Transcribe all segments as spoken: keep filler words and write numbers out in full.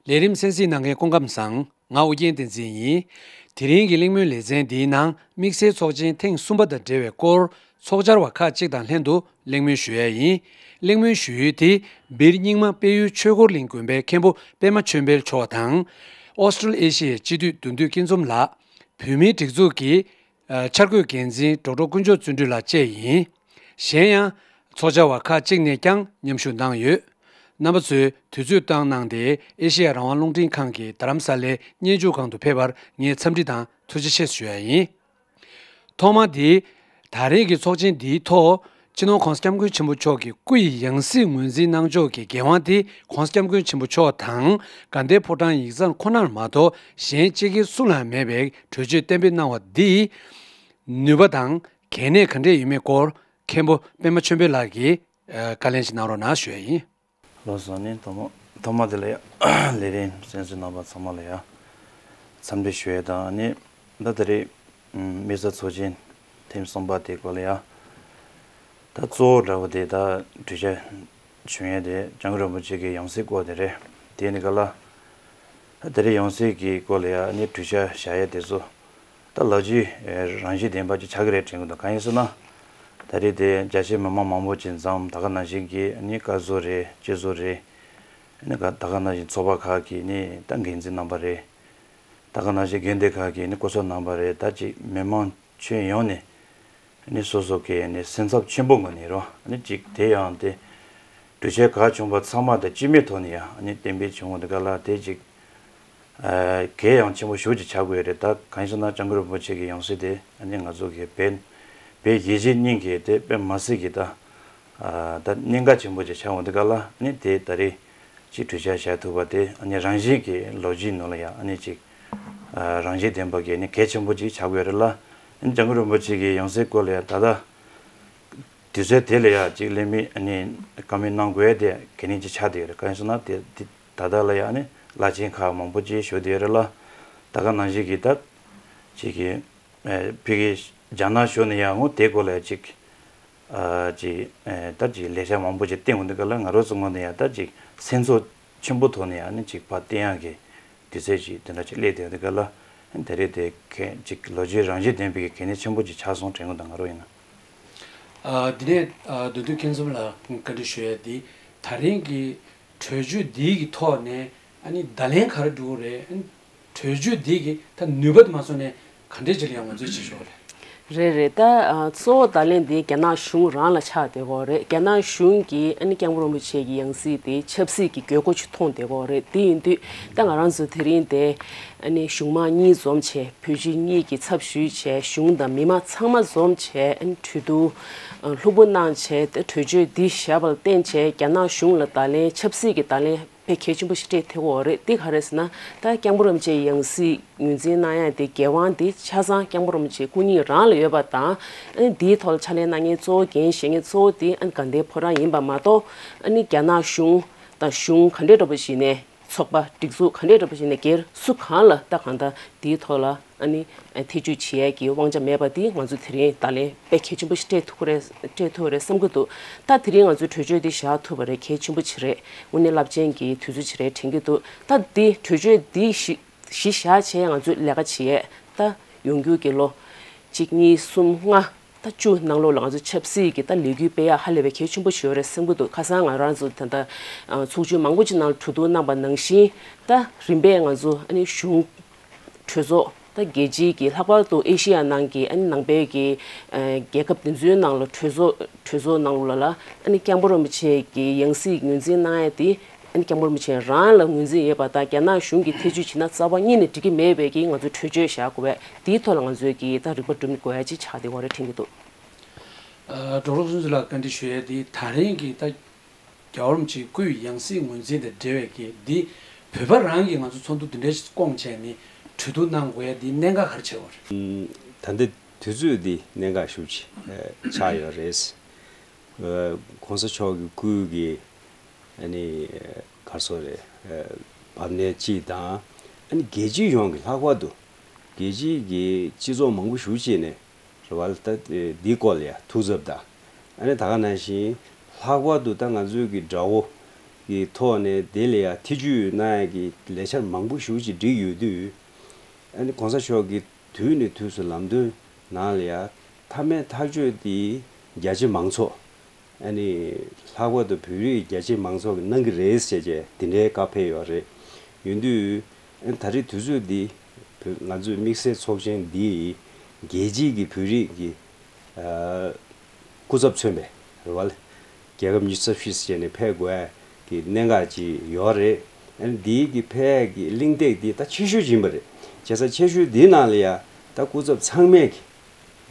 ལས་རིམ་གསན་གཟིགས་གནང་མཁན་སྐུ་ཁམས་བཟང་། ང་ཨུ་རྒྱན་བསྟན་འཛིན་ཡིན། དེ་རིང་གི་གླེང་མོལ་ལེ་ཚན་འདིའི་ནང་དམིགས་བསལ་ཚོགས་ཆེན་ཐེངས་གསུམ་པ་དང་འབྲེལ་བའི་སྐོར་ཚོགས་བཅར་བ་ཁག་ཅིག་དང་ལྷན་དུ་གླེང་མོལ་ཞུ་ཡས་ཡིན། གླེང་མོལ་ཞུ་ཡུལ་དེ་སྦིར་རྙིང་མ་དཔལ་ཡུལ་ཆོས་འཁོར་གླིང་དགོན་པའི་མཁན་པོ་པད་མ་ཆོས་འཕེལ་མཆོག་དང་། ཨོ་སི་ཀྲོན་ཨེ་ཤི་ཡའི་སྤྱི་འཐུས་བདུད་འདུལ་སྐྱིད་འཛོམས་ལགས། བོད་མིའི་སྒྲིག་འཛུགས་ཀྱི་འཆར་འགོད་འགན་འཛིན་ཌོག་ཊར་དཀོན་མཆོག་བརྩོན་འགྲུས་ལགས་བཅས་ཡིན། གཞན་ཡང་། ཚོགས་བཅར་བ་ཁག་ཅིག་ནས་ཀྱང་མཉམ་ཞུགས་གནང་ཡོད། རྣམ་པ་ཚོས་དུས་ཚོད་བཏང་གནང་སྟེ་ཨེ་ཤེ་ཡ་རང་དབང་རླུང་འཕྲིན་ཁང་གི་རྡ་རམ་ས་ལའི་སྙན་ཞུ་ཁང་དུ་ཕེབས་པར་ངས་འཚམས་འདྲི་དང་ཐུགས་རྗེ་ཆེ་ཞུ་ཡ་ཡིན། ཐོག་མ་དེ། ད་རེས་ཀྱི་ཚོགས་ཆེན་འདིའི་ཐོག་སྤྱི་ནོར་༸གོང་ས་༸སྐྱབས་མགོན་ཆེན་པོ་མཆོག་གི་སྐུ་ཡི་ཡང་སྲིད་ངོས་འཛིན་གནང་ཕྱོགས་ཀྱི་འགན་དབང་དེ་༸གོང་ས་༸སྐྱབས་མགོན་ཆེན་པོ་མཆོག་དང་དགའ་ལྡན་ཕོ་བྲང་ཡིག་ཚང་ཁོ་ནར་མ་གཏོགས་གཞན་སྤྱི་སྒེར་སུ་ལའང་མེད་པའི་གྲོས་ཆོད་གཏན་འབེབས་གནང་བ་འདིས་ནུས་པ་དང་། གལ་གནད་ག་འདྲས་ཡོད་མེད་སྐོར་མཁན་པོ་པད་མ་ཆོས་འཕེལ་ལགས་ཀྱིས་བཀའ་ལན་ཞིག་གནང་རོགས་གནང་ཞུ་ཡ་ཡིན། ལགས་སོ། ནི་ཐོག་མ་ཐོག་མ་དེ་ལ་ཡང་ལས་རིམ་གསན་གཟིགས་གནང་བ་ཚང་མ་ལ་ཡང་འཚམས་འདྲི་ཞུ་ཡས་དང་། ནི་ད་དེ་རིང་དམིགས་བསལ་ཚོགས་ཆེན་ཐེངས་གསུམ་པ་དེ་སྐོར་ལ་ཡང་ད་གཙོ་བོ་འདྲ་བོ་དེ་ད་གྲོས་བྱ་བྱུང་ཡས་དེ་༸སྐྱབས་མགོན་རིན་པོ་ཆེ་གི་ཡང་སྲིད་སྐོར་དེ་རེད། དེ་ནི་ག་ལ། ད་དེ་རིང་ཡང་སྲིད་ཀྱི་སྐོར་ལ་ཡང་ནི་གྲོས་ཆོད་བཞག་ཡས་དེ་ཚོ་ད་ལོ་རྒྱུས་རང་བཞིན་ལྡན་པ་ཅིག་ཆགས་ཀྱི་རེད་དྲན་གྱི་འདུག་གང་ཡིན་ཟེར་ན། ད་རེས་དེ་རྒྱ་ཆེའི་མི་མང་མང་པོ་ཅིག་འཛོམས། ད་ག་ནང་བཞིན་གྱི་ནི་བཀའ་ཟུར་རེད། སྤྱི་ཟུར་རེད། ནི་ག་ད་ག་ནང་བཞིན་ཚོགས་པ་ཁག་གི་ནི་ད་འགན་འཛིན་རྣམ་པ་རེད། ད་ག་ནང་བཞིན་དགོན་སྡེ་ཁག་གི་ནི་སྐུ་ཚབ་རྣམ་པ་རེད། ད་ཅིག་མི་མང་ཁྱོན་ཡོངས་ནས་ནི་སོ་སོ་གི་ནི་སེམས་འཚབ་ཆེན་པོ་ངང་ནས་རོ། ནི་ཅིག་དེ་ཡང་དེ་གྲོས་ཆོད་ག་བྱུང་བ་ཚང་མ་དང་སྤྱི་མོས་ཐོག་ནས་ཡང་ནི་གཏན་འབེབས་བྱུང་བ་འདི་ག་ལ་དེ་ཅིག་ཨ་གལ་ཡང་ཆེན་པོ་ཞེ་པོ་ཅིག་ཆགས་ཀྱི་ཡོད་རེད། ད་གང་ཡིན་ཟེར་ན་༸སྐྱབས་མགོན་རིན་པོ་ཆེ་གི་ཡང་སྲིད་དེ་ནི་ང་ཚོ་གི་བོད་བོད་རྒྱལ་སྤྱི་གཉིས་ཀྱི་དེ་དཔེ་མི་སྲིད་ཀྱི་ད་ཨ་ད་གནད་འགག་ཆེན་པོ་ཅིག་ཆགས་འོང་འདི་ག་ལ་ནི་དེ་ད་རེས་ཅིག་གྲོས་ཆོད་བཞག་ཐུབ་པ་དེ་ནི་རང་བཞིན་གྱི་ལོ་རྒྱུས་ནང་ལ་ཡང་ནི་ཅིག་ཨ་རང་བཞིན་ལྡན་པ་གི་ནི་གལ་ཆེན་པོ་ཅིག་ཆགས་ཀྱི་ཡོད་རེད་ལ། ནི་༸སྐྱབས་མགོན་རིན་པོ་ཆེ་གི་ཡང་སྲིད་སྐོར་ལ་ཡང་ད་ལྟ་དུས་ཚོད་དེ་ལ་ཡང་ཅིག་གླེང་མོལ་ནི་བཀའ་མོལ་གནང་དགོས་དེ་གལ་གནད་ཅིག་ཆགས་བསྡད་ཡོད་རེད། གང་ཡིན་ཟེར་ན་དེ་དེ་ད་ལྟ་ལ་ཡང་ནི་བླ་ཆེན་ཁག་མང་པོ་ཅིག་བཞུགས་བསྡད་ཡོད་རེད་ལ། ད་ག་ནང་བཞིན་གྱི་ད་ཅིག་གི་ཨ་ཕ་གི་རྒྱ་ནག་གཞུང་ནས་ཡང་ངོ་དེ་སྐོར་ལ་ཅིག་ཨ་ཅིག་ཨ་ད་ཅིག་ལས་འཆར་མང་པོ་ཅིག་བཏིང་འོང་དུས་ག་ལ་ང་རང་ཚོ་ངོས་ནས་ཡང་ད་ཅིག་སེམས་ཚོར་ཆེན་པོ་ཐོག་ནས་ཡང་ནི་ཅིག་ཕར་བཏིང་ཡག་གི་དུས་ཚོད་ཅིག་དེ་འདྲ་ཅིག་སླེབས་བསྡད་འོང་དུས་ག་ལ་ད་རེས་དེ་གལ་ཅིག་ལོ་རྒྱུས་རང་བཞིན་ལྡན་པའི་གལ་གནད་ཆེན་པོ་ཅིག་ཆགས་སོང་དྲན་གྱི་འདུག་ང་རང་ཡིན་ན། ཨ་དེ་ནས་ཨ་བདུད་འདུལ་སྐྱིད་འཛོམས་ལགས་བཀའ་འདྲི་ཞུ་ཡ་དེ་ད་རིང་གི་གྲོས་ཆོད་འདི་གི་ཐོག་ནས་ཨ་ནི་བརྡ་ལན་ག་རེ་འགྲོ་གི་རེད། ཨ་ནི་གྲོས་ཆོད་འདི་གི་ད་ནུས་པ་དེ་མ་སོང་ནས་ག་འདྲས་ཅིག་ལ་ཡང་ང་ཚོས་བྱེད་ཆོག་རེད། རེད་རེད། ད་ཨ་གཙོ་བོ་བརྡ་ལན་འདི་རྒྱ་ནག་གཞུང་རང་ལ་ཆགས་བསྡད་ཀྱི་ཡོད་རེད། རྒྱ་ནག་གཞུང་གིས་ཨ་ནི་༸སྐྱབས་མགོན་རིན་པོ་ཆེ་གི་ཡང་སྲིད་དེ་ཆབ་སྲིད་ཀྱི་དགོས་མཁོ་ཅིག་མཐོང་བསྡད་ཀྱི་ཡོད་རེད། དེ་ཡིན་དུས་ད་ང་རང་ཚོ་དེ་རིང་དེ་ཨ་ནི་གཞུང་མང་གཉིས་འཛོམས་བྱས། བོད་བརྒྱུད་གཉིས་ཀྱི་ཚབ་ཞུས་བྱས། གཞུང་དང་མི་མང་ཚང་མ་འཛོམས་བྱས་ཨ་ནི་གྲོས་བསྡུར་ལྷུག་པོ་གནང་བྱས། ད་གྲོས་ཆོད་འདི་བཞག་པ་ལ་བརྟེན་བྱས་རྒྱ་ནག་གཞུང་ལ་བརྡ་ལན་ཆབ་སྲིད་ཀྱི་བརྡ་ལན་དཔེ་གལ་ཆེན་པོ་ཞིག་སྤྲད་ཐུབ་ཀྱི་ཡོད་རེད། འདི་ག་རེ་ཟེར་ན་ད་༸སྐྱབས་མགོན་རིན་པོ་ཆེའི་ཡང་སྲིད་ངོས་འཛིན་གནང་ཡ་དེ་འགན་དབང་དེ་ཆ་ཚང་༸སྐྱབས་མགོན་རིན་པོ་ཆེ་སྐུ་ཉིད་རང་ལ་ཡོད་པ་དང་། ཨ་ནི་འདིའི་ཐོག་ལ་ཕྱག་ལས་གནང་མཁན་གཙོ་བོ་འགན་བཞེས་མཁན་གཙོ་བོ་དེ་ཨ་ནི་དགའ་ལྡན་ཕོ་བྲང་ཡིན་པ་མ་གཏོགས། ཨ་ནི་རྒྱ་ནག་གཞུང་དང་གཞུང་ག་འདྲས་འདྲ་པོ་ཞིག་ནས་ཚོགས་པ་སྒྲིག་འཛུགས་ག་འདྲས་འདྲ་པོ་ཞིག་ནས་སྒེར་སུ་གང་ལ་ད་གང་ལྟར་འདིའི་ཐོག་ལ་ཨ་ནི་ཐེ་བྱུས་བྱེད་ཡས་ཀྱི་དབང་ཆ་མེད་པ་འདི་ང་ཚོ་དེ་རིང་བརྡ་ལན་དཔེ་གལ་ཆེན་པོ་ཞིག་སྤྲད་ཐུབ་ཀྱི་རེད། སྤྲད་ཐུབ་ཀྱི་རེད་བསམ་གྱི་འདུག་ད་དེ་རིང་ང་ཚོའི་གྲོས་ཆོད་འདི་བཞག་ཐུབ་པ་རེད། གལ་ཆེན་པོ་ཅིག་རེད། དངོས་གནས་རླབས་ཆེན་གྱི་དུས་ཚོད་ཅིག་རེད་དྲན་གྱི་འདུག་ད་འདི་གྲོས་ཆོད་འདི་གཞི་གཞི་བཞག་བྱས་ང་ཚོས་ལས་ཀ་བྱེད་ཡས་ད་ཡོང་རྒྱུ་གི་ལོ་གཅིག་གཉིས་གསུམ་ལྔ་ད་བཅུ་ནང་ལོགས་ལ་ང་ཚོ་ཆབ་སྲིད་ཀྱི་ད་ལས་འགུལ་སྤེལ་ཡ་ཧ་ལས་པའི་གལ་ཆེན་པོ་ཞིག་ཡོད་རེད་བསམ་གྱི་འདུག་ཁ་སང་ང་རང་ཚོ་ད་ལྟ་ཚོགས་ཆུང་མང་པོ་ཅིག་ནང་ལ་གྲོས་བསྡུར་གནང་པ་ནང་བཞིན། ད་རིམ་པས་ང་ཚོ་ཨ་ནི་གཞུང་གྲོས་ཚོགས་ད་རྒྱལ་སྤྱིའི་གི་ལྷག་པར་དུ་ཨེ་ཤི་ཡ་ནང་གི་ཨ་ནི་ནང་པའི་གི་རྒྱལ་ཁབ་དེ་ཚོའི་ནང་ལ་གྲོས་ཚོགས་གྲོས་ཚོགས་ནང་ལ་ལ་ཨ་ནི་༸སྐྱབས་མགོན་རིན་པོ་ཆེ་གི་ཡང་སྲིད་ངོས་འཛིན་གནང་ཡ་དེ། ཨ་ནི་༸སྐྱབས་མགོན་རིན་པོ་ཆེ་རང་ལ་ངོས་འཛིན་ཡོད་པ་དང་རྒྱ་ནག་གཞུང་གིས་ཐེ་བྱུས་བྱས་ན་རྩ་བ་ཉིད་ནས་འགྲིག་གི་མེད་པའི་གི་ང་ཚོས་གྲོས་ཆོད་བཞག་དགོས་པས། དེའི་ཐོག་ལ་ང་ཚོས་གི་ད་རིག་པ་སྒྲུབ་དགོས་ཡ་ཅིག་ཆགས་བསྡད་ཡོད་རེད་དྲན་གྱི་འདུག་ཨ་ཌོག་ཊར་བསོད་ནམས་ལགས་བཀའ་འདྲི་ཞུ་ཡས་དེ་ད་རིང་གི་ད་རྒྱལ་བ་རིན་པོ་ཆེའི་སྐུའི་ཡང་སྲིད་ངོས་འཛིན་དང་འབྲེལ་བའི་གི་འདི་བོད་པ་རང་གི་ང་ཚོ་ཚོགས་འདུ་འདི་འདྲའི་སྐོང་བྱས་ནས་གྲོས་བསྡུར་གནང་དགོས་ཡ་འདི་གནད་འགག་ག་རེ་ཆགས་ཡོད་རེད། ད་ལྟ་དུས་ཚོད་འདི་གནད་འགག་ཤུགས་ཆེ་ཆགས་ཡོད་རེད། ཨ་གོང་ས་མཆོག་གི་སྐུའི་གི་ཨ་ནི་ག་རེ་ཟེར་རེད། ཨ་བབས་གནས་གཅིག་དང་། ཨ་ནི་རྒྱལ་སྤྱིའི་ཡོངས་ཀྱི་ལྷག་པར་དུ་རྒྱལ་སྤྱིའི་གི་སྤྱི་ཚོགས་མང་པོ་ཞེ་པོ་ཅིག་ནས་རེད་བ་ལ་ད་འདིའི་སྐོར་ལ་ཡ་ཐུགས་འཚབ་དང་། ཨ་ནི་ད་ག་ནང་བཞིན་ལྷག་པར་དུ་ད་ང་ཚོའི་གི་དགྲ་བོ་ གི་ཐོག་ནས་དེ་ལ་ཡང་ཐེ་ཇུས་གནང་ཡ་གི་ལས་འཆར་མང་པོ་ཞེ་པོ་ཅིག་བསྒྲིགས་ཡོད་དུས། ཨ་ནི་གོང་ས་མཆོག་གིས་དུས་ནས་དུས་སུ་ལམ་སྟོན་ནང་ལ་ཡང་མཐའ་མའི་ཐག་གཅོད་དེ་རྒྱ་ཆེ་མང་ཚོགས། ཨ་ནི་ལྷག་པར་དུ་བོད་རིགས་རྒྱ་ཆེ་མང་ཚོགས་ཀྱིས་གནང་གི་རེད་ཟེར་བྱས་དེ་འདྲའི་བཀའ་ཕེབས་ཡོད་རེད། ཡིན་དུས་ཨ་ནི་ད་རེས་དུས་ཚོད་འདི་བོད་ང་ཚོའི་དམིགས་བསལ་ཚོགས་ཆེན་འདི་རྒྱལ་སྤྱིའི་གི་བོད་རིགས་ཀྱི་ཨ་སྐུ་ཚབ་མཚོན་པའི་རེད་བ་ལས། རྒྱལ་ཁབ་ཉི་ཤུ་རྩ་བཞི་ཟེར་ནས་ཕེབས་དགོས་ཀྱི་གནད་འགག་ཅིག་ཡོད་རེད། ཨ་ནི་འདིའི་གི་ཕེབས་ཀྱི་གླེང་སྟེགས་འདི་ད་ཆེ་ཤོས་ཡིན་པ་རེད། བྱས་ཙང་ཆེ་ཤོས་འདིའི་ནང་ལ་ཡ་ད་སྐུ་ཚབ་ཚང་མས་ཀྱི་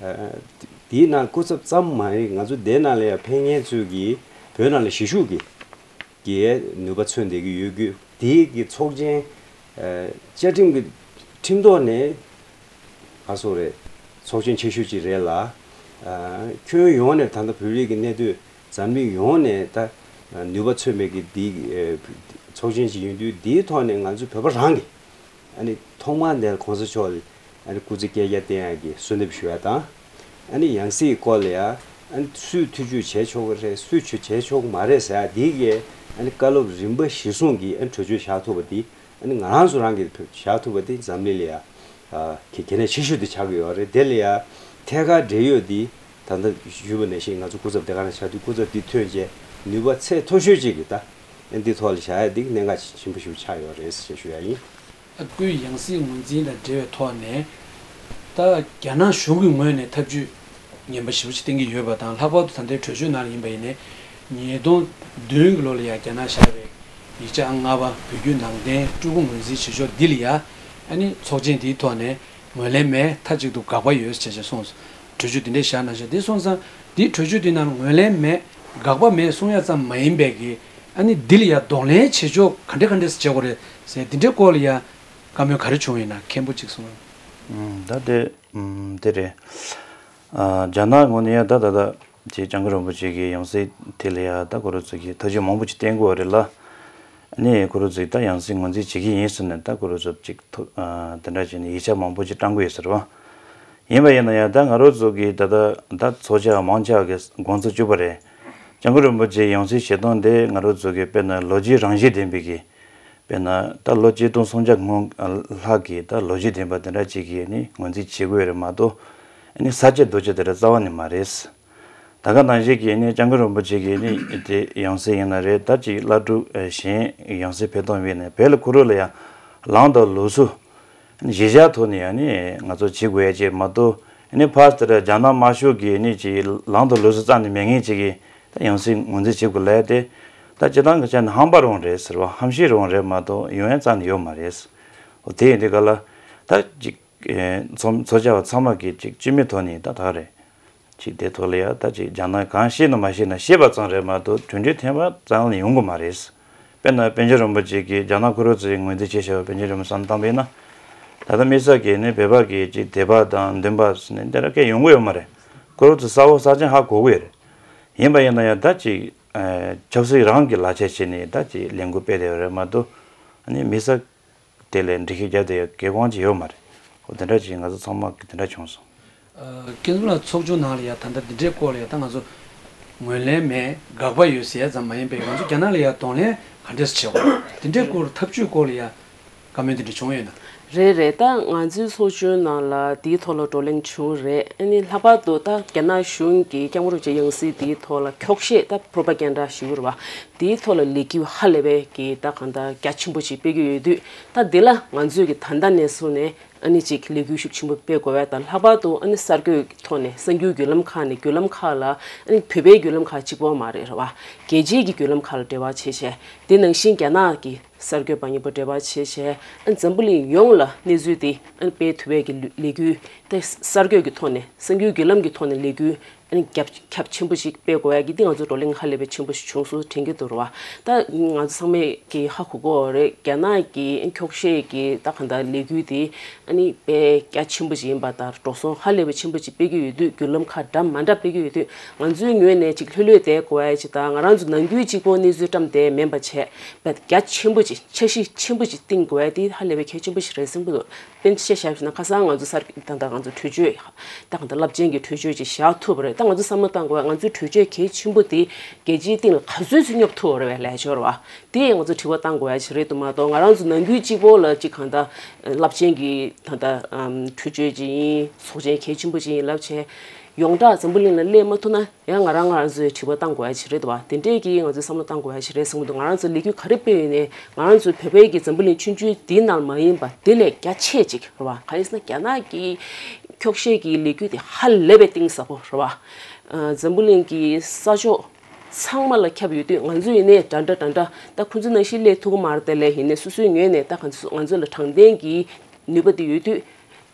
ཨ་འདིའི་ནང་སྐུ་ཚབ་ཙམ་མ་ཡིན། ང་ཚོ་འདིའི་ནང་ལ་ཡ་ཕེབས་མཁན་ཚོས་ཀྱི་བོད་ནང་ལ་གཞིས་བཞུགས་ཀྱི་གི་ནུས་པ་མཚོན་བསྡད་ཀྱི་ཡོད་རྒྱུ་དེའི་གི་ཚོགས་ཆེན་ཨ་བཅའ་ཁྲིམས་ཀྱི་ཁྲིམས་ཐོག་ནས་ག་སོག་རེད། ཚོགས་ཆེན་ཆེ་ཤོས་ཅིག་རེད་ལ། ཨ་ཁྱོན་ཡོངས་ནས་ད་ལྟ་བོད་རིགས་ཀྱི་གནས་སྡོད་འཛམ་གླིང་ཡོངས་ནས་ད་ནུས་པ་མཚོན་པའི་གི་འདི་ཨ་ཚོགས་ཆེན་ཅིག་ཡིན་དུས་འདིའི་ཐོག་ནས་ང་ཚོ་བོད་པ་རང་གི་ཨ་ནི་ཐོག་མར་འདིར་གོང་ས་མཆོག་ལ་ཨ་ནི་སྐུ་ཚེ་བསྐལ་བརྒྱར་བརྟན་ཡག་གི་གསོལ་འདེབས་ཞུ་ཡ་དང་། ཨ་ནི་ཡང་སྲིད་སྐོར་ལ་ཡ་ཨ་ནི་སུས་ཐུགས་ཁུར་བྱས་ཆོག་གི་རེད། སུས་ཆོ་བྱས་ཆོག་གི་མ་རེད་ཟེར་ཡ་འདི་གའི་ཨ་ནི་བཀའ་སློབ་རིམ་པ་གཞིར་བཟུང་གི་ཨ་ནི་གྲོས་ཆོད་བཞག་ཐུབ་པ་འདི། ཨ་ནི་ང་རང་ཚོ་རང་གིས་བཞག་ཐུབ་པ་དེ་འཛམ་གླིང་ལ་ཡ་ཨ་གི་གལ་གནད་ཆེ་ཤོས་དེ་ཆགས་ཀྱི་ཡོད་རེད། དེ་ལ་ཡ་ཐད་ཀར་འབྲེལ་ཡོད་འདི་ད་ལྟ་ཞུས་པ་ནང་བཞིན་ང་ཚོ་སྐུ་ཚབ་དེ་ག་ནང་ཆགས་དུས་སྐུ་ཚབ་འདི་ཐོན་རྗེས་ནུས་པ་ཚད་མཐོ་ཤོས་ཅིག་གིས་ད་ཨ་འདི་ཐོག་ལ་བཞག་ཡ་འདི་གནད་འགག་ཆེན་པོ་ཞིག་ཆགས་ཡོད་རེད་ཟེར་ཞུ་ཡ་ཡིན། ཨ་སྐུའི་ཡང་སྲིད་ངོས་འཛིན་དང་འབྲེལ་བའི་ཐོག་ནས་ད་རྒྱ་ནག་གཞུང་གི་ངོས་ནས་ཐབས་ཇུས་ངན་པ་ཞེ་པོ་ཅིག་བསྟན་གྱི་ཡོད་པ་དང་། ལྷག་པར་དུ་ད་ལྟའི་གྲོས་ཆོད་ནང་ལ་ཡིན་པ་ཡིན་ནའི་ཉིས་སྟོང་བདུན་གྱི་ལོ་ལ་ཡ་རྒྱ་ནག་བཞག་པའི་ཡིག་ཆ་ཨང་ལྔ་པ་བོད་བརྒྱུད་ནང་བསྟན་སྤྲུལ་སྐུ་ངོས་འཛིན་བྱེད་ཕྱོགས་འདི་ལ་ཡ་ཨ་ནི་ཚོགས་ཆེན་འདིའི་ཐོག་ནས་ངོས་ལེན་མེད། མཐའ་གཅིག་ཏུ་དགག་པ་ཡོད་ཅེས་བྱས་གསུངས། གྲོས་ཆོད་འདི་འདྲས་བཞག་གནང་ཤག་འདི་སོང་ཙང་འདིའི་གྲོས་ཆོད་འདི་ནང་ངོས་ལེན་མེད་དགག་པ་མེད་གསུང་ཡ་ཙམ་མ་ཡིན་པའི་གི་ཨ་ནི་འདི་ལ་ཡ་གདོང་ལེན་བྱེད་ཕྱོགས་ག་འདྲས་ག་འདྲས་སེ་བྱེད་དགོས་རེད་ཟེར་འདི་འདྲའི་སྐོར་ལ་ཡ་བཀའ་མོལ་ག་རེ་བྱུང་ཡོད་ན་མཁན་པོ་གཅིག་གསུངས། ཨུམ། ད་དེ་ཨུམ་དེ་རེད། ཨ་རྒྱ་ནག་ངོས་ནས་ཡ་ད་ད་ད་ཅེས་སྐྱབས་མགོན་རིན་པོ་ཆེ་གི་ཡང་སྲིད་དེ་ལ་ཡ་ད་ཁོ་རང་ཚོ་གིས་ཐབས་ཇུས་མང་པོ་ཅིག་བསྟན་དགོས་རེད་ལ། ཨ་ནི་ཁོ་རང་ཚོས་ད་ཡང་སྲིད་ངོས་འཛིན་བྱེད་ཀྱི་ཡིན་ཟེར་ནས་ད་ཁོ་རང་ཚོ་ཅིག་ཐུགས་ཨ་དེ་འདྲ་བྱས་ནས་ཡིག་ཆ་མང་པོ་ཅིག་བཀྲམ་གི་ཡོད་ཟེར་བ། ཡིན་པ་ཡིན་ན་ཡང་ད་ང་རང་ཚོ་གི་ད་ལྟ་ད་ཚོགས་བཅར་མང་ཆེ་བ་གི་དགོངས་ཚུལ་གཅིག་པ་རེད། སྐྱབས་མགོན་རིན་པོ་ཆེ་ཡང་སྲིད་བྱེད་སྟངས་དེ་ང་རང་ཚོ་གི་དཔེར་ན་ལོ་རྒྱུས་རང་བཞིན་ལྡན་པའི་གི་དཔེར་ན་ད་ལོ་གཅིག་སྟོང་སུམ་བརྒྱ་སྔོན་ལྷག་གི་ད་ལོ་རྒྱུས་ལྡན་པ་དེ་འདྲ་ཅིག་གི་ནི་ངོས་འཛིན་བྱེད་དགོས་རེད་མ་གཏོགས་ཨ་ནི་ས་བཅད་རྡོ་བཅད་དེ་འདྲ་རྩ་བ་ནས་མ་རེད། ད་ག་ནང་བཞིན་གྱི་ནི་སྐྱབས་མགོན་རིན་པོ་ཆེ་གི་ནི་དེ་ཡང་སྲིད་ཡིན་ན་རེད། ད་ཅིག་བླ་སྤྲུལ་ཨ་གཞན་ཡང་སྲིད་ཕེབས་སྟངས་ཡིན་ནའི་བོད་ལ་ཁོ་རང་ལ་ཡང་ལངས་དང་ལུགས་སྲོལ་གཞི་བཞག་ཐོག་ནས་ཡང་ནི་ང་ཚོ་བྱེད་དགོས་ཡ་ཅིག་མ་གཏོགས་ནི་ཕར་དེ་འདྲ་རྒྱ་ནག་དམར་ཤོག་གི་ནི་ཅིག་ལངས་དང་ལུགས་སྲོལ་རྩ་ནས་མེད་མཁན་ཅིག་གིས་ད་ཡང་སྲིད་ངོས་འཛིན་བྱེད་དགོས་ལབ་ཡ་དེ་ད་སྤྱིར་བཏང་གི་ཆ་ནས་ཧམ་པ་རང་རེད་ཟེར་བ། ཧམ་བཤད་རང་རེད་མ་གཏོགས་ཡོང་ཡ་རྩ་ནས་ཡོད་མ་རེད། འོ་དེ་ཡིན་དུས་ག་ལ་ད་ཅིག་ཚོགས་ཚོགས་བཅར་བ་ཚང་མ་གིས་ཅིག་སྤྱི་མོས་ཐོག་ནས་ད་ད་རེད། ཅིག་དེ་ཐོག་ལ་ཡ་ད་ཅིག་རྒྱ་ནག་གང་ཤེས་ན་མ་ཤེས་ན་ཤེས་པ་ཙམ་རེད་མ་གཏོགས་གྲོས་མཐུན་འཐེན་པ་རྩ་བ་ནས་ཡོང་གི་མ་རེད། དཔེར་ན་པཎ་ཆེན་རིན་པོ་ཆེ་གིས་རྒྱ་ནག་ཁོ་རང་ཚོས་ངོས་འཛིན་བྱས་བཞག་པའི་པཎ་ཆེན་རིན་པོ་ཆེ་བསམ་བཏང་བས་ན། ད་ལྟ་དམིགས་བསལ་གྱིས་ནི་བོད་པ་གིས་ཅིག་དད་པ་དང་འདུན་པ་ཟེར་ནས་འདི་འདྲ་སྐད་ཡོང་གི་ཡོད་མ་རེད། ཁོ་རང་ཚོ་ས་འོག་ས་ཆེན་ཧ་གོ་གི་ཡོད་རེད། ཡིན་པ་ཡིན་ན་ཡང་ད་ཅིག་ཆབ་སྲིད་རང་གི་ལག་ཆ་བྱས་ནས་ད་ཅིག་ལས་འགུལ་སྤེལ་བསྡད་ཡོད་རེད་མ་གཏོགས་ཨ་ནི་དམིགས་བསལ། དེ་ལས་འགྲེལ་བཤད་རྒྱབ་བསྡད་ཡ་གལ་འགངས་ཅིག་ཡོད་མ་རེད། འོ་དེ་འདྲ་ཅིག་ང་ཚོ་ཚང་མ་གི་དེ་འདྲ་བྱུང་སོང་། ཨ་ཀུན་བཟང་ལགས་ཚོགས་ཆུང་ནང་ལ་ཡ་ད་ལྟ་འདི་འདྲའི་སྐོར་ལ་ཡ་ད་ང་ཚོ་ངོས་ལེན་མེད་དགག་པ་ཡོད་ཟེར་ཡ་ཙམ་མ་ཡིན་པའི་ང་ཚོ་རྒྱ་ནག་ལ་ཡ་གདོང་ལེན་ག་འདྲས་སེ་བྱེད་དགོས་དེ་འདྲའི་སྐོར་ཐབས་ཇུས་སྐོར་ལ་ཡ་བཀའ་མོལ་འདི་འདྲ་བྱུང་ཡོད་ན། རེད་རེད། ད་ང་ཚོའི་ཚོགས་ཆུང་ནང་ལ་དེའི་ཐོག་ལ་བགྲོ་གླེང་བྱུང་རེད། ཨ་ནི་ལྷག་པར་དུ་ད་རྒྱ་ནག་གཞུང་གིས་སྐྱབས་མགོན་རིན་པོ་ཆེ་ཡང་སྲིད་དེའི་ཐོག་ལ་འཁྱོག་བཤད་ད་པྲོ་པ་གན་ཌ་ཞུ་གི་རེད་བ། དེའི་ཐོག་ལ་ལས་འགུལ་ཧ་ལས་པའི་གི་ད་གང་ལྟར་རྒྱ་ཆེན་པོ་ཞིག་སྤེལ་གྱི་ཡོད་དུས། ད་དེ་ལ་ང་ཚོས་ཀྱི་ད་ལྟ་ནས་བཟུང་ནས་ཨ་ནི་ཅིག་ལས་འགུལ་ཤུགས་ཆེན་པོ་སྤེལ་དགོས་པ་དང་། ལྷག་པར་དུ་ཨ་ནི་གསར་འགོད་ཀྱི་ཐོག་ནས་གསར་འགྱུར་བརྒྱུད་ལམ་ཁག་ནས་བརྒྱུད་ལམ་ཁག་ལ། ཨ་ནི་བོད་པའི་བརྒྱུད་ལམ་ཁག་གཅིག་པོ་མ་རེད་རེད་བ། རྒྱལ་སྤྱིའི་གི་བརྒྱུད་ལམ་ཁག་ལ་འབྲེལ་བ་བྱས་བྱས། དེ་ནང་བཞིན་རྒྱ་ནག་གི་གསར་འགོད་པ་མཉམ་པོ་འབྲེལ་བ་བྱས་བྱས། ཨ་ནི་འཛམ་བུ་གླིང་ཡོངས་ལ་གནས་ཚུལ་དེ་ཨ་ནི་སྤེལ་ཐུབ་པའི་གི་ལས་འགུལ་དེ་གསར་འགོད་ཀྱི་ཐོག་ནས། གསར་འགྱུར་བརྒྱུད་ལམ་གྱི་ཐོག་ནས་ལས་འགུལ་ཨ་ནི་རྒྱབ་ཁྱབ་ཆེན་པོ་ཞིག་སྤེལ་དགོས་ཡ་གི་འདི་ང་ཚོ་བགྲོ་གླེང་ཧ་ལས་པའི་ཆེན་པོ་ཞིག་བྱུང་སོང་དྲན་གྱི་འདུག་ར་བ། ད་ང་ཚོ་ཚང་མས་ཀྱིས་ཧ་གོ་གི་ཡོད་རེད། རྒྱ་ནག་གི་འཁྱོག་བཤད་ཀྱི་ད་གང་ལྟར་ལས་འགུལ་དེ་ཨ་ནི་དཔེ་རྒྱ་ཆེན་པོ་ཞིག་ཡིན་པ་དང་། འགྲོ་སོང་ཧ་ལས་པའི་ཆེན་པོ་ཞིག་སྤེལ་གྱི་ཡོད་དུས། བརྒྱུད་ལམ་ཁག་འདྲ་མ་འདྲ་སྤེལ་གྱི་ཡོད་དུས། ང་ཚོའི་ངོས་ནས་ཅིག་ལྷོད་ལྷོད་བསྡད་དགོས་ཡ་ཅིག་དང་། ང་རང་ཚོ་ནང་ཁུལ་གཅིག་པོ་གནས་ཚུལ་བཀྲམ་བསྡད་མིན་པ་བྱས། དཔེ་རྒྱ་ཆེན་པོ་ཅིག་འཆར་གཞི་ཆེན་པོ་ཅིག་བཏིང་དགོས་ཡ་དེ་ཧ་ལས་པའི་གལ་ཆེན་པོ་ཞིག་རེད་བསམ་གྱི་འདུག་དཔེར་ན་ཆ་བཞག་པ་ཡིན་ན་ཁ་སང་ང་ཚོ་གསར་ད་ལྟ་ང་ཚོ་གྲོས་ཆོད་ད་གང་ལྟར་རླབས་ཆེན་གྱི་གྲོས་ཆོད་ཅིག་བཞག་ཐུབ་པ་རེད། ད་ང་ཚོ་བསམ་བློ་བཏང་དགོས་པ། ང་ཚོའི་གྲོས་ཆོད་གལ་ཆེན་པོ་དེ་རྒྱལ་སྤྱིའི་སྟེང་ལ་ག་ཚོད་ཅིག་སྙོབ་ཐུབ་རེད་པས། ལས་སྦྱོར་བ་དེ་ང་ཚོ་དྲི་བ་བཏང་དགོས་ཡ་ཅིག་རེད་འདུག་མ་གཏོགས། ང་རང་ཚོ་ནམ་རྒྱུན་གཅིག་པོ་ལ་ཅིག་གང་ལྟར་རླབས་ཆེན་གྱི་ད་ལྟ་གྲོས་ཆོད་ཅིག་ཡིན། ཚོགས་ཆེན་གལ་ཆེན་པོ་ཅིག་ཡིན་ལབ་བྱས། ཡོངས་གྲགས་འཛམ་བུ་གླིང་ལ་སླེབས་མ་ཐུབ་ན་ཡང་ང་རང་ང་རང་ཚོའི་དྲི་བ་བཏང་དགོས་ཡ་ཅིག་རེད་འདུག་པ། དེ་འདྲས་ཀྱི་ང་ཚོས་བསམ་བློ་བཏང་དགོས་ཡ་ཅིག་རེད་བསམ་གྱི་འདུག་ང་རང་ཚོ་ལས་འགུལ་ག་རེ་སྤེལ་ཡོད་ནའི། ང་རང་ཚོའི་བོད་པའི་གི་འཛམ་བུ་གླིང་ཆུང་ཆུང་འདིའི་ནང་མ་ཡིན་པ་དེ་ལས་རྒྱ་ཆེ་ཅིག་རེད་པ། གང་ཡིན་ཟེར་ན་རྒྱ་ནག་གི་འཁྱོག་བཤད་ཀྱི་ལས་འགུལ་དེ་ཧ་ལས་པའི་གཏིང་ཟབ་པོ་རེད་པ། ཨ། འཛམ་བུ་གླིང་གི་ས་ཕྱོགས་ཚང་མ་ལ་ཁྱབ་ཡོད་དུས། ང་ཚོ་ཡིན་ནའི་འདྲ་འདྲ་འདྲ་འདྲ། ད་ཁོང་ཚོ་ནང་བཞིན་སླེབས་ཐུབ་ཀྱི་མ་རེད་དེ། ལས་ཡིན་ནའི་སོ་སོའི་ངོས་ནས་ད་ང་ཚོ་ང་ཚོ་ལ་དྲང་བདེན་གྱི་ནུས་པ་དེ་ཡོད་དུས།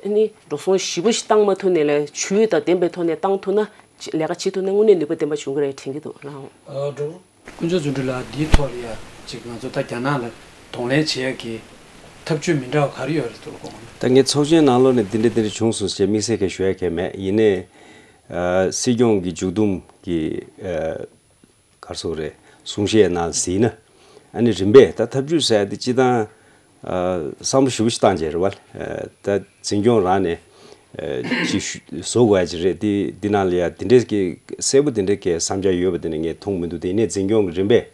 ཨ་ནི་འགྲོ་སོང་ཞེ་པོ་ཞིག་བཏང་མ་ཐུབ་ནའི་ལས་ཇུས་དང་ལྡན་པའི་ཐོག་ནས་བཏང་ཐུབ་ན། ལས་ཀ་བྱེད་ཐུབ་ན་དངོས་གནས་ནུས་པ་ལྡན་པ་བྱུང་གི་རེད་དྲན་གྱི་འདུག་ལགས། ཨ། འགྲོ། དཀོན་མཆོག་རྫུ་འཕྲུལ་ལགས། འདིའི་ཐོག་ལ་ཡ་ཅིག་ང་ཚོ་ད་རྒྱ་ནག་ལ་གདོང་ལེན་བྱེད་ཡ་གི་ཐབས་ཇུས་མི་འདྲ་བ་ག་རེ་ཡོད་རེད་འདུག་དགོངས་པ། ད་ངས་ཚོགས་ཆེན་ནང་ལོགས་ནས་འདི་འདྲ་འདི་འདྲ་བྱུང་སོང་ཞེས་དམིགས་བསལ་གྱི་ཞུ་ཡ་གང་ཡང་མེད། ཡིན་ནའི། ཨ། སྲིད་སྐྱོང་གི་མཇུག་བསྡོམས་ཀྱི། ཨ། ག་རེ་ཟེར་དགོས་རེད། གསུང་བཤད་ནང་གཟིགས་ན། ཨ་ནི་རིམ་པས་ད་ཐབས་ཇུས་ཟེར་ཡ་དེ་སྤྱིར་བཏང་། ཨ། བསམ་བློ་ཞེ་པོ་ཞིག་བཏང་བྱས་རེད་པ། ཨ། ད་འཛིན་སྐྱོང་རང་ནས། ཨ། ཅིག་བཟོ་དགོས་ཡ་ཅིག་རེད། དེ་འདི་ནང་ལ་ཡ་དེ་འདྲའི་གི་གསལ་པོ་དེ་འདྲའི་གི་བསམ་འཆར་ཡོད་པ་དེ་ནི་ངས་མཐོང་མི་འདུག་དེ་ནས་འཛིན་སྐྱོང་གི་རིམ་པས།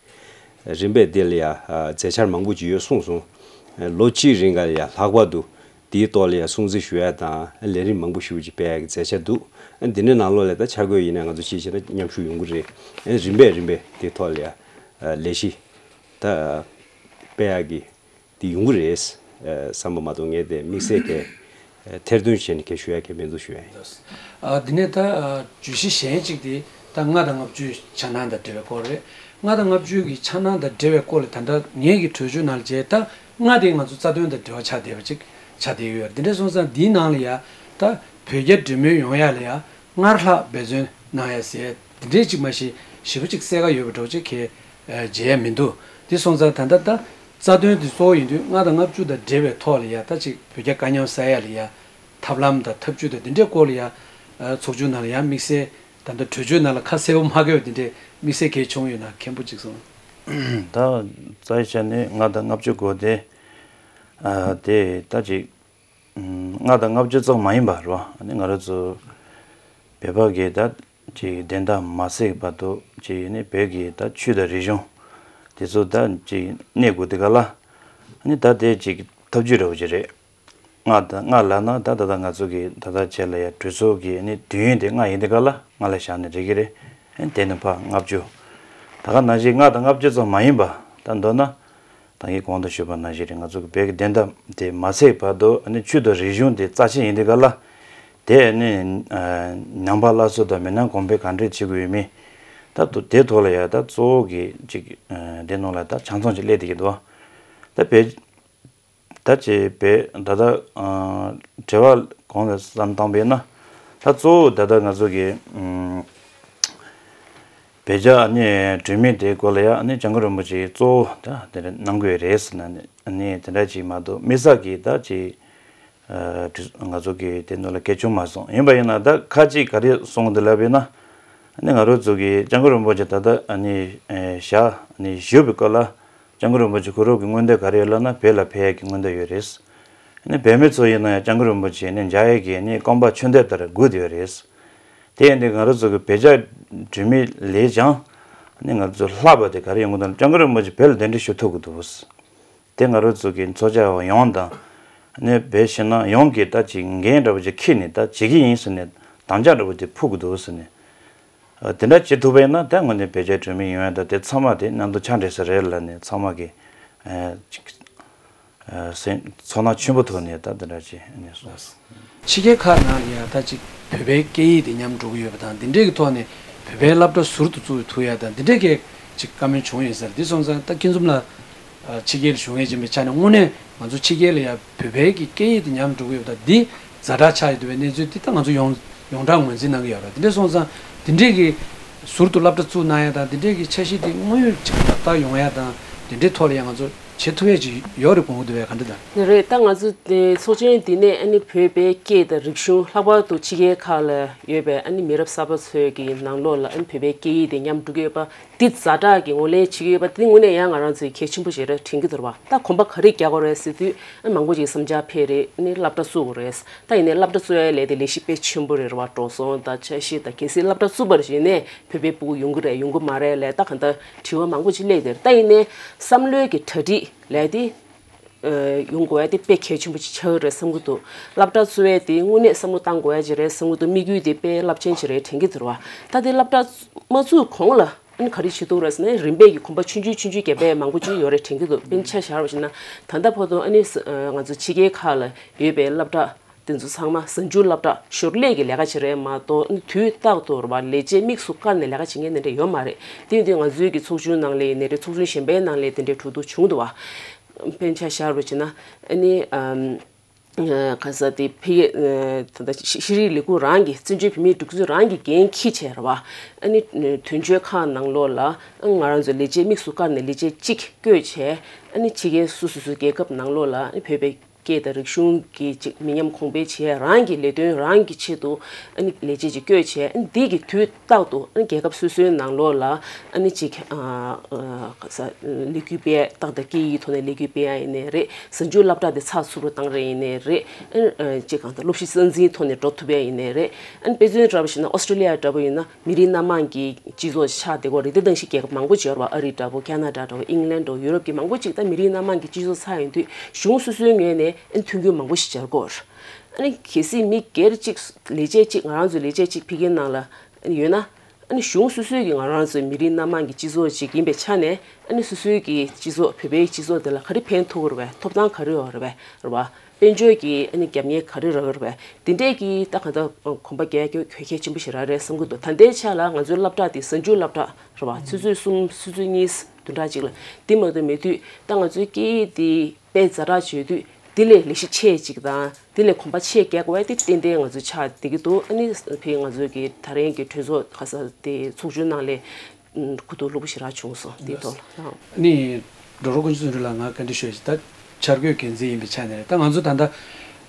རིམ་པས་དེ་ལ་ཡ། ཨ། མཛད་འཆར་མང་པོ་ཅིག་ཡོད་གསུངས་སོང་། ཨ། ལོ་གཅིག་རིང་ག་ལ་ཡ་ལྷག་པར་དུ་དེའི་ཐོག་ལ་ཡ་སྲུང་བརྩི་ཞུ་ཡ་དང་། ཨ། ལས་རིམ་མང་པོ་ཞེ་པོ་ཅིག་སྤེལ་ཡ་གི་མཛད་འཆར་འདུག་ཨ། འདི་འདྲའི་ནང་ལོགས་ལ་ད་འཆར་འགོད་ཡིན་ན་ང་ཚོ་ཅིག་བྱས་ན་མཉམ་ཞུགས་ཡོང་གི་རེད། ཨ། རིམ་པས་རིམ་པས་དེའི་ཐོག་ལ་ཡ། ཨ། ལས་གཞི་ད་སྤེལ་ཡ་གི་དེ་ཡོང་གི་རེད། ཨ། བསམ་པ་མ་གཏོགས་ངས་དེ་དམིགས་བསལ་གྱི། ཨ། ཐེར་འདོན་བྱས་ནས་གལ་ཞུ་ཡ་གལ་མེད་འདུག་ཞུ་ཡ་ཡིན། ཨ། འདི་ནས་ད། ཨ། བརྗོད་གཞི་གཞན་གཅིག་དེ་ད་ལྔ་དང་ལྔ་བཅུའི་འཆར་སྣང་དང་འབྲེལ་བའི་སྐོར་རེད། ལྔ་དང་ལྔ་བཅུ་གི་འཆར་སྣང་དང་འབྲེལ་བའི་སྐོར་ལ་ད་ལྟ་ངེད་ཀྱི་གྲོས་ཆོད་ནང་ལ་བྱས། ད་ལྔ་དེ་ང་ཚོ་རྩ་དོན་དང་འབྲེལ་བ་ཆགས་བསྡད་པ་ཅིག་ཆགས་བསྡད་ཡོད་རེད། དེ་འདྲ་སོང་ཙང་འདིའི་ནང་ལ་ཡ་ད་བོད་རྒྱ་འབྲེལ་མོལ་ཡོང་ཡ་ལ་ཡ་སྔར་ལྷག་འབད་བརྩོན་གནང་ཡ་ཟེར་དེ་འདྲའི་ཅིག་མ་གཞི་ཞེ་པོ་ཅིག་གསལ་ཁ་ཡོད་པ་འདྲ་བོ་ཅིག་གས། ཨ། མཇལ་ཡ་མི་འདུག་དེ་སོང་ཙང་ད་ལྟ་ད་རྩ་དོན་དེ་གཙོ་བོ་ཡིན་དུས་ལྔ་དང་ལྔ་བཅུ་དང་འབྲེལ་བའི་ཐོག་ལ་ཡ་ད་ཅིག་བོད་རྒྱ་དཀའ་རྙོག་སེལ་ཡ་ལ་ཡ་ཐབས་ལམ་དང་ཐབས་ཇུས་དང་དེ་འདྲའི་སྐོར་ལ་ཡ། ཨ། ཚོགས་ཆུང་ནང་ལ་ཡ་དམིགས་བསལ་ད་ལྟ་གྲོས་ཆོད་ནང་ལ་ཁ་གསལ་པོ་མ་བཀོད་པ་དེ་འདྲའི་དམིགས་བསལ་གལ་བྱུང་ཡོད་ན་མཁན་པོ་གཅིག་གསུངས། ད་རྩ་ཆ་ནས་ལྔ་དང་ལྔ་བཅུ་སྐོར་དེ། ཨ། དེ་ད་ཅིག་ལྔ་དང་ལྔ་བཅུ་ཙམ་མ་ཡིན་པ་རེད་པ། ཨ་ནི་ང་རང་ཚོ་བོད་པ་གི་ད་ཅིག་བདེན་མཐའ་མ་གསལ་བར་དུ་ཅིག་ནི་བོད་ཀྱི་ད་ཆོས་དང་རིག་གཞུང་དེ་ཚོ་ད་ཅིག་གནས་དགོས་དེ་ག་ལ། ཨ་ནི་ད་དེ་ཅིག་ཐབས་ཇུས་འདྲ་བོ་ཅིག་རེད། ལྔ་དང་ལྔ་ལབ་ན་ད་ད་ལྟ་ང་ཚོ་གི་ད་ལྟ་བྱས་ལ་ཡ་གྲོས་ཚོགས་ཀྱི་ནི་དུས་ཡུན་དེ་ལྔ་ཡིན་དེ་ག་ལ་ལྔ་ལ་བཞག་ནས་འགྲིག་གི་རེད། ཨ་ནི་དེ་ནི་ཕར་ལྔ་བཅུ། ད་ག་ནང་བཞིན་ལྔ་དང་ལྔ་བཅུ་ཙམ་མ་ཡིན་པ་ད་མདོར་ན། ད་གིན་གོང་དུ་ཞུས་པ་ནང་བཞིན་རེད། ང་ཚོ་གི་བོད་ཀྱི་བདེན་མཐའ་དེ་མ་གསལ་བར་དུ་ཨ་ནི་ཆོས་དང་རིག་གཞུང་དེ་རྩ་ཆེན་ཡིན་དེ་ག་ལ། དེ་ཨ་ནི་ཨ་ནང་པ་སླར་གསོ་དང་མི་སྣ་གོང་འཕེལ་ག་འདྲས་བྱེད་དགོས་ཡོད་མེད། ད་དུ་དེ་ཐོག་ལ་ཡ་ད་གཙོ་བོ་གི་ཅིག་ཨ་དེ་ནང་ལ་ད་ཆ་ཚང་ཅིག་སླེབས་བསྡད་ཀྱི་འདུག་ད་བོད་ད་ཅིག་བོད་ད་ལྟ་ཨ་དྲི་བ་གོང་ལ་བསམ་བཏང་བས་ན། ད་གཙོ་བོ་ད་ལྟ་ང་ཚོ་གི་ཨ་བོད་རྒྱ་ཨ་ནི་གྲོས་མོལ་དེའི་སྐོར་ལ་ཡ་ཨ་ནི་སྐྱབས་མགོན་རིན་པོ་ཆེས་གཙོ་བོ་ད་དེ་འདྲ་གནང་དགོས་རེད་ཟེར་ན་ནི་ཨ་ནི་དེ་འདྲ་ཅིག་མ་གཏོགས་དམིགས་བསལ་གྱི་ད་ཅིག་ཨ་ང་ཚོ་གི་དེ་ནང་ལ་གལ་བྱུང་མ་སོང་། ཡིན་པ་ཡིན་ན་ད་ཁ་ཅིག་ག་རེ་གསུངས་འདུག་ལབ་པས་ན། ཨ་ནི་ང་རང་ཚོ་གི་སྐྱབས་མགོན་རིན་པོ་ཆེ་ད་ལྟ་ཨ་ནི་ཨ་ཞག་ཨ་ནི་བཞུགས་པའི་སྐབས་ལ་སྐྱབས་མགོན་རིན་པོ་ཆེ་ཁོ་རང་གི་མངོན་འདོད་ག་རེ་ཡོད་ལབ་ན་བོད་ལ་ཕེབས་ཡག་གི་མངོན་འདོད་ཡོད་རེད། ཨ་ནི་བོད་མི་ཚོ་ཡིན་ན་ཡང་སྐྱབས་མགོན་རིན་པོ་ཆེ་ནི་མཇལ་ཡག་གི་ནི་སྐོམ་པ་ཆུ་འདེབས་ལྟར་སྒུག་བསྡད་ཡོད་རེད། དེ་ཡིན་དུས་ང་རང་ཚོ་གི་བོད་རྒྱ་གྲོས་མོལ་ལས་ཀྱང་ནི་ང་ཚོ་ལྷག་པ་དེ་ག་རེ་ཡོང་གི་འདུག་ན། སྐྱབས་མགོན་རིན་པོ་ཆེ་བོད་ལ་གདན་འདྲེན་ཞུ་ཐུབ་ཀྱི་འདུག་དེ་ང་རང་ཚོ་གི་ཚོགས་བཅར་བ་ཡོངས་དང་ནི་བོད་ཕྱི་ནང་ཡོངས་ཀྱི་ད་ཅིག་འགན་འདྲ་བོ་ཅིག་འཁྱེར་ནས་ད་བྱེད་ཀྱི་ཡིན་ཟེར་ནས་དམ་བཅའ་འདྲ་བོ་དེ་ཕུལ་གྱི་འདུག་ཟེར་ནས། ཨ་དེ་འདྲ་བྱེད་ཐུབ་པ་ཡིན་ན་ད་དངོས་གནས་བོད་རྒྱ་གྲོས་མོལ་ཡོང་ཡ་ད་དེ་ཚང་མ་དེ་གནད་དོན་ཆ་འདྲ་ཞིག་རེད་ལབ་ནས་ཚང་མ་གི་ཨ་ཅིག་ཨ་སེམས་ཚོར་སྣང་ཆེན་པོ་ཐོག་ནས་ད་དེ་འདྲ་བྱས་ནས་སོང་། ཕྱི་རྒྱལ་ཁག་ནང་ལ་ཡ་ད་ཅིག་བོད་པའི་སྐད་ཡིག་དེ་ཉམས་འགྲོ་གི་ཡོད་པ་དང་། འདི་འདྲས་ཀྱི་ཐོག་ནས་བོད་པའི་སློབ་གྲྭ་ཟུར་དུ་བཙུགས་ཐུབ་ཡ་དང་འདི་འདྲས་ཀྱི་ཅིག་བཀའ་མོལ་བྱུང་ཡོད་ས་རེད། འདི་སོང་ཙང་ད་ཁྱེད་ཚོ་ལ་ཕྱི་རྒྱལ་ལ་བཞུགས་མཁན་ཅིག་ཡིན་པའི་ཆ་ནས་དངོས་གནས་ང་ཚོ་ཕྱི་རྒྱལ་ལ་ཡ་བོད་པའི་གི་སྐད་ཡིག་དེ་ཉམས་འགྲོ་གི་ཡོད་པ་དང་འདི་ཛ་དྲག་ཆགས་ཡོད་པའི་གནས་ཚུལ་འདི་ད་ང་ཚོ་ཡོངས་ཡོངས་གྲགས་ངོས་འཛིན་གནང་གི་ཡོད་རེད། འདི་འདྲ་སོང་ཙང་འདི་འདྲས་ཀྱི་ཟུར་དུ་སློབ་གྲྭ་བཙུགས་གནང་ཡ་དང་འདི་འདྲས་ཀྱི་འཆར་གཞི་དེ་དངོས་ཡོད་ཅིག་ལག་བསྟར་ཡོང་ཡ་དང་འདི་འདྲས་ཐོག་ལ་ཡ་ང་ཚོ་ བྱེད་ཐུབ་ཡས་ཅིག་ཡོད་རེད་དགོངས་ཀྱི་འདུག་པས། ག་འདྲ་འདུག། རེད། ད་ང་ཚོ་དེ་ཚོགས་ཆེན་འདི་ནས་ཨ་ནི་བོད་པའི་སྐད་དང་རིག་གཞུང་ལྷག་པར་དུ་ཕྱི་རྒྱལ་ཁག་ལ་ཡོད་པའི་ཨ་ནི་མི་རབས་གསར་པ་ཚོའི་གི་ནང་ལོགས་ལ་ཨ་ནི་བོད་པའི་སྐད་ཡིག་དེ་ཉམས་འགྲོ་གི་ཡོད་པ་འདི་ཛ་དྲག་གི་ངོས་ལེན་བྱེད་ཀྱི་ཡོད་པ་འདི་དངོས་གནས་ཡང་ང་རང་ཚོའི་གལ་ཆེན་པོ་ཞིག་རེད་དྲན་གྱི་འདུག་པ། ད་གོམ་པ་ག་རེ་རྒྱག་དགོས་རེད་ཟེར་དུས་ཨ་ནི་མང་པོ་ཅིག་བསམ་འཆར་སྤེལ་རེད། ཨ་ནི་སློབ་གྲྭ་བཙུགས་དགོས་རེད། ད་ཡིན་ནའི་སློབ་གྲྭ་བཙུགས་ཡས་ལས་དེ་ལས་གཞི་དཔེ་ཆེན་པོ་རེད་པ། འགྲོ་སོང་དང་འཆར་གཞི་དང་གལ་སྲིད་སློབ་གྲྭ་བཙུགས་པར་བྱས་ནས་བོད་པའི་སྤུ་གུ་ཡོང་གི་རེད་ཡོང་གི་མ་རེད་ལས་ད་གང་ལྟར་དྲི་བ་མང་པོ་ཅིག་སླེབས་ཀྱི་རེད། ད་ཡིན་ནའི་བསམ་བློའི་གི་གྲ་སྒྲིག་ལས་དེ་ཡོང་དགོས་ཡ་དེ་དཔེ་གལ་ཆེན་པོ་ཅིག་ཆགས་ཀྱི་རེད་བསམ་གྱི་འདུག། སློབ་གྲྭ་བཙུགས་ཡས་དེ་དངོས་གནས་བསམ་བློ་བཏང་དགོས་ཡ་ཅིག་རེད་བསམ་གྱི་འདུག། དམིགས་ཡུལ་དེ་དཔེ་རླབས་ཆེན་ཅིག་རེད་དྲན་གྱི་འདུག་པ། ད་དེ་སློབ་གྲྭ་མ་བཙུགས་གོང་ལ་ཨ་ནི་ག་རེ་བྱེད་ཐུབ་རེད་ཟེར་ན་རིམ་པས་ཀྱི་གོམ་པ་ཆུང་ཆུང་ཆུང་ཆུང་བརྒྱབ་པའི་མང་པོ་ཅིག་ཡོད་རེད་དྲན་གྱི་འདུག། དཔེར་ན་ཆ་བཞག་པ་ཞིག་ན་ད་ལྟ་བར་དུ་ཨ་ནི་ང་ཚོ་ཕྱི་རྒྱལ་ཁག་ལ་ཡོད་པའི་སློབ་གྲྭ་དེ་ཚོ་ཚང་མ་གཟའ་མཇུག་སློབ་གྲྭ་ཞོར་ལས་ཀྱི་ལས་ཀ་བྱེད་རེད་མ་གཏོགས་ཨ་ནི་དུས་རྟག་ཏུ་རེད་པ་ལས་བྱེད་དམིགས་སུ་བཀར་ནས་ལས་ཀ་བྱེད་མཁན་དེ་འདྲ་ཡོད་མ་རེད། དེ་ཡིན་དུས་ང་ཚོའི་གི་ཚོགས་ཆུང་ནང་ལ་ཡིན་ནའི་རེད། ཚོགས་ཆུང་གཞན་པའི་ནང་ལ་དེ་འདྲའི་གྲོས་བསྡུར་བྱུང་འདུག་པ། དཔེར་ན་ཆ་བཞག་པ་ཞིག་ན་ཨ་ནི་ཨམ། ག་ས་དེ་ཕ་གི་ད་ལྟ་ཤེས་རིག་ལས་ཁུངས་རང་གི་བཙན་བྱོལ་བོད་མིའི་སྒྲིག་འཛུགས་རང་གི་འགན་འཁྱེར་བྱས་རེད་པ། ཨ་ནི་དོན་གཅོད་ཁང་ནང་ལོགས་ལ་ང་རང་ཚོ་ལས་བྱེད་དམིགས་སུ་བཀར་ནས་ལས་བྱེད་གཅིག་བསྐོས་བྱས། ཨ་ནི་ཕྱི་རྒྱལ་སོ་སོ་སོའི་རྒྱལ་ཁབ་ནང་ལོགས་ལ་ཨ་ནི་བོད་པའི་སྐད་དང་རིག་གཞུང་གི་ཅིག་མི་ཉམས་གོང་འཕེལ་བྱེད་རང་གི་ལས་དོན་རང་གི་ཆེད་དུ་ཨ་ནི་ལས་བྱེད་ཅིག་བསྐོས་བྱས། ཨ་ནི་འདི་གི་དུས་རྟག་ཏུ་ཨ་ནི་རྒྱལ་ཁབ་སོ་སོའི་ནང་ལོགས་ལ་ཨ་ནི་ཅིག་ཨ་ཨ་ག་ས་ལས་འགུལ་སྤེལ་ཏག་ཏག་སྐད་ཡིག་ཐོག་ནས་ལས་འགུལ་སྤེལ་ཡ་ཡིན་ནའི་རེད། གཟའ་མཇུག་སློབ་གྲྭ་དེ་ཚགས་ཚུད་པོ་བཏང་རེ་ཡིན་ནའི་རེད། ཨ་ནི་ཅིག་གང་ལྟར་སློབ་གཞི་རྩ་འཛིན་ཐོག་ནས་འགྲོ་ཐུབ་ཡ་ཡིན་ནའི་རེད། ཨ་ནི་དཔེ་མཚོན་འདྲ་པོ་བྱས་ན་ཨོ་སི་ཀྲི་ལི་ཡ་འདྲ་པོ་ཡིན་ན་མི་རིགས་སྣ་མང་གི་སྤྱི་ཚོགས་ཆགས་བསྡད་ཀྱི་ཡོད་རེད། དེ་དང་ཞིག་རྒྱལ་ཁབ་མང་པོ་ཅིག་ཡོད་རེད་པ། ཨ་རི་འདྲ་པོ་ཁེ་ན་ཌ་འདྲ་པོ་ཨིང་ལན་འདྲ་པོ་ཡུ་རོབ་ཀྱི་མང་པོ་ཅིག་ད་མི་རིགས་སྣ་མང་གི་སྤྱི་ཚོགས་ཆགས་ཡོང་དུས་གཞུང་སོ་སོའི་ངོས་ནས་ཨ་ནི་མཐུན་འགྱུར་མང་པོ་ཞིག་སྦྱར་གྱི་ཡོད་རེད། ཨ་ནི་གལ་སྲིད་མི་སྒེར་གཅིག་ལས་བྱེད་གཅིག་ང་རང་ཚོའི་ལས་བྱེད་གཅིག་ཕ་གིའི་ནང་ལ་ཡོད་ན། ཨ་ནི་གཞུང་སོ་སོའི་གི་ང་རང་ཚོའི་མི་རིགས་སྣ་མང་གི་སྤྱི་ཚོགས་ཅིག་ཡིན་པའི་ཆ་ནས་ཨ་ནི་སོ་སོའི་གི་སྤྱི་ཚོགས་བོད་པའི་སྤྱི་ཚོགས་དེ་ལ་ག་རེ་ཕན་ཐོགས་ཀྱི་རེད་པས། ཐོབ་ཐང་ག་རེ་ཡོད་རེད་པས། རེད་པ། དཔལ་འབྱོར་གྱི་ཨ་ནི་རྒྱབ་གཉེར་ག་རེ་རག་གི་རེད་པས། དེ་འདྲས་ཀྱི་ད་གང་ལྟར་གོམ་པ་རྒྱག་རྒྱུ་གལ་ཆེན་པོ་ཞིག་རང་རེད་བསམ་གྱི་འདུག། ད་ལྟའི་ཆ་ལ་ང་ཚོའི་སློབ་གྲྭ་དེ་གཟའ་མཇུག་སློབ་གྲྭ་རེད་པ། ཆུ་ཚོད་གསུམ་ཆུ་ཚོད་གཉིས་བདུན་ཕྲག་གཅིག་ལ་དེ་མ་གཏོགས་མེད་དུས་ད་ང་ཚོའི་སྐད་ཡིག་དེ་དཔེ་ཛ་དྲག་བྱེད་དུས་དེ་ལས་ལས་གཞི་ཆེ་ཅིག་དང་དེ་ལས་གོམ་པ་ཆེ་རྒྱག་དགོས་པ་དེ་ཏན་ཏན་ང་ཚོའི་ཆགས་བསྡད་ཀྱི་འདུག། ཨ་ནི་ཕ་གི་ང་ཚོའི་གི་ད་རིང་གི་གྲོས་ཚོགས་ག་ས་དེ་ཚོགས་ཆུང་ནང་ལས་གོ་བསྡུར་ལྷུག་པོ་ཞེ་དྲག་བྱུང་སོང་དེའི་ཐོག་ལ། ཨ་ནི་ཌོག་ཊར་དཀོན་མཆོག་ཚུལ་ཁྲིམས་ལགས་ང་བཀའ་འདྲི་ཞུ་ཡ་ཞིག། ད་འཆར་འགོད་འགན་འཛིན་ཡིན་པའི་ཆ་ནས་རེད། ད་ང་ཚོ་ད་ལྟ་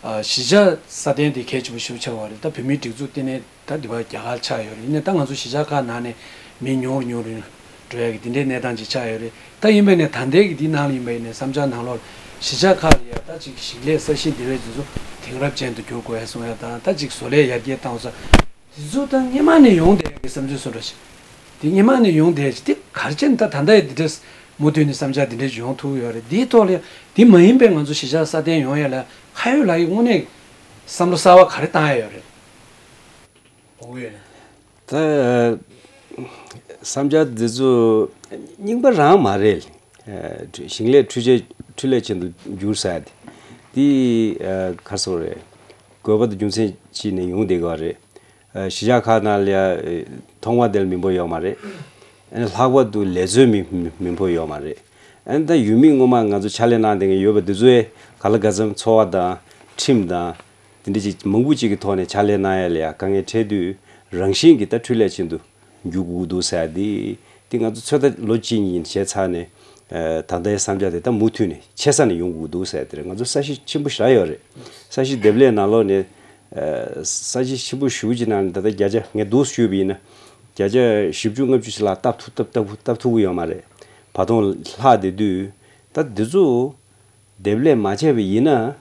གཞིས་ཆགས་སྲ་བརྟན་དེ་གལ་ཆེན་པོ་ཞེ་པོ་ཆགས་པ་རེད། ད་བོད་མིའི་སྒྲིག་འཛུགས་བརྟེན་ནས་ད་འདི་བར་རྒྱ་གར་ཆགས་ཡོད་རེད། ཡིན་ནའི་ད་ང་ཚོ་གཞིས་ཆགས་ཁག་ནང་ནས་མི་ཉུང་རུ་ཉུང་རུ་འགྲོ་ཡ་གི་དེ་འདྲའི་གནས་སྟངས་ཅིག་ཆགས་ཡོད་རེད། ད་ཡིན་པས་ནས་ད་ལྟའི་གི་འདི་ནང་ལ་ཡིན་པ་ཡིན་ནའི་བསམ་འཆར་ནང་ལོགས་གཞིས་ཆགས་ཁག་ལ་ཡ་ད་ཅིག་ཞིང་ལས་ས་ཞིང་དེ་བས་དེ་ཚོ་དེང་རབས་ཅན་དུ་འགྱུར་དགོས་ཡ་གསུང་ཡ་དང་ད་ཅིག་བཟོ་ལས་ཡར་རྒྱས་བཏང་ས་དེ་ཚོ་ད་སྔོན་མ་ནས་ཡོང་བསྡད་ཡ་གི་བསམ་ཚུལ་བཟོ་འདྲ་ཞིག། དེ་སྔོན་མ་ནས་ཡོང་བསྡད་ཅིག་དེ་ག་རེ་བྱས་ནས་ད་ད་ལྟ་ཡི་འདི་འདྲས་མུ་མཐུད་ནས་བསམ་འཆར་འདི་འདྲས་ཡོང་ཐུབ་ཡོད་རེད། འདིའི་ཐོག་ལ་ཡ་དེ་མ་ཡིན་པའི་ང་ཚོ་གཞིས་ཆགས་སྲ་བརྟན་ཡོང་ཡ་ལ་ཁ་ཡོད་ལག་ཡོད་དངོས་གནས་བསམ་བློ་གསར་བ་ག་རེ་བཏང་ཡ་ཡོད་རེད། ད་བསམ་འཆར་འདི་ཚོ་རྙིང་པ་རང་མ་རེད། ཞིང་ལས་འཕྲུལ་ཆས་འཕྲུལ་ལས་ཅན་དུ་འགྱུར་ཟེར་དེ་དེ་ག་རེ་ཟེར་དགོས་རེད། དགོས་པ་དང་རྒྱུ་མཚན་ཅིག་ནས་ཡོང་བསྡད་ཀྱི་ཡོད་རེད། གཞིས་ཆགས་ཁག་ནང་ལ་ཡ་ཐོག་མ་དེ་ལ་མི་འབོར་ཡོད་མ་རེད། ལྷག་པར་དུ་ལས་བཟོའི་མི་མི་མི་འབོར་ཡོད་མ་རེད། ད་ཡུལ་མི་སྔོན་མ་ང་ཚོ་ཕྱག་ལས་གནང་བསྡད་མཁན་ཡོད་པ་འདི་ཚོས་ག་ལ་ག་ཚོད་འཚོ་བ་དང་ཁྲིམས་དང་། དེ་འདྲ་ཅིག་མང་པོ་ཅིག་གི་ཐོག་ནས་ཕྱག་ལས་གནང་ཡ་ལ་ཡ་དཀའ་ངལ་འཕྲད་དུས་རང་བཞིན་གྱིས་ད་འཕྲུལ་ལས་ཅན་དུ་འགྱུར་དགོས་འདུག་ཟེར་དེ་དེ་ང་ཚོ་ཚོད་ལྟ་ལོ་གཅིག་གཉིས་བྱས་ཚར་ནས་ད་ལྟའི་བསམ་འཆར་དེ་ད་མུ་མཐུད་ནས་ཆེ་ས་ནས་ཡོང་དགོས་འདུག་ཟེར་དེ་རེད། ང་ཚོ་ས་གཞི་ཆེན་པོ་ཞེ་དྲག་ཡོད་རེད། ས་གཞི་འདེབས་ལས་ནང་ལོགས་ནས་ས་གཞི་ཆེན་པོ་ཞེ་པོ་ཅིག་ནང་ནས་ད་ལྟ་བརྒྱ་ཆ་ངས་འདུག་ཞུས་པ་ཡིན་ན་བརྒྱ་ཆ་བཞི་བཅུ་ལྔ་བཅུ་ཞིག་ལ་བཏབ་ཐུབ་བཏབ་བཏབ་བཏབ་ཐུབ་ཀྱི་ཡོད་མ་རེད། བར་སྟོང་ལྷག་བསྡད་དུས་ད་འདི་ཚོ། འདེབས་ལས་མ་བྱས་པ་ཡིན་ན།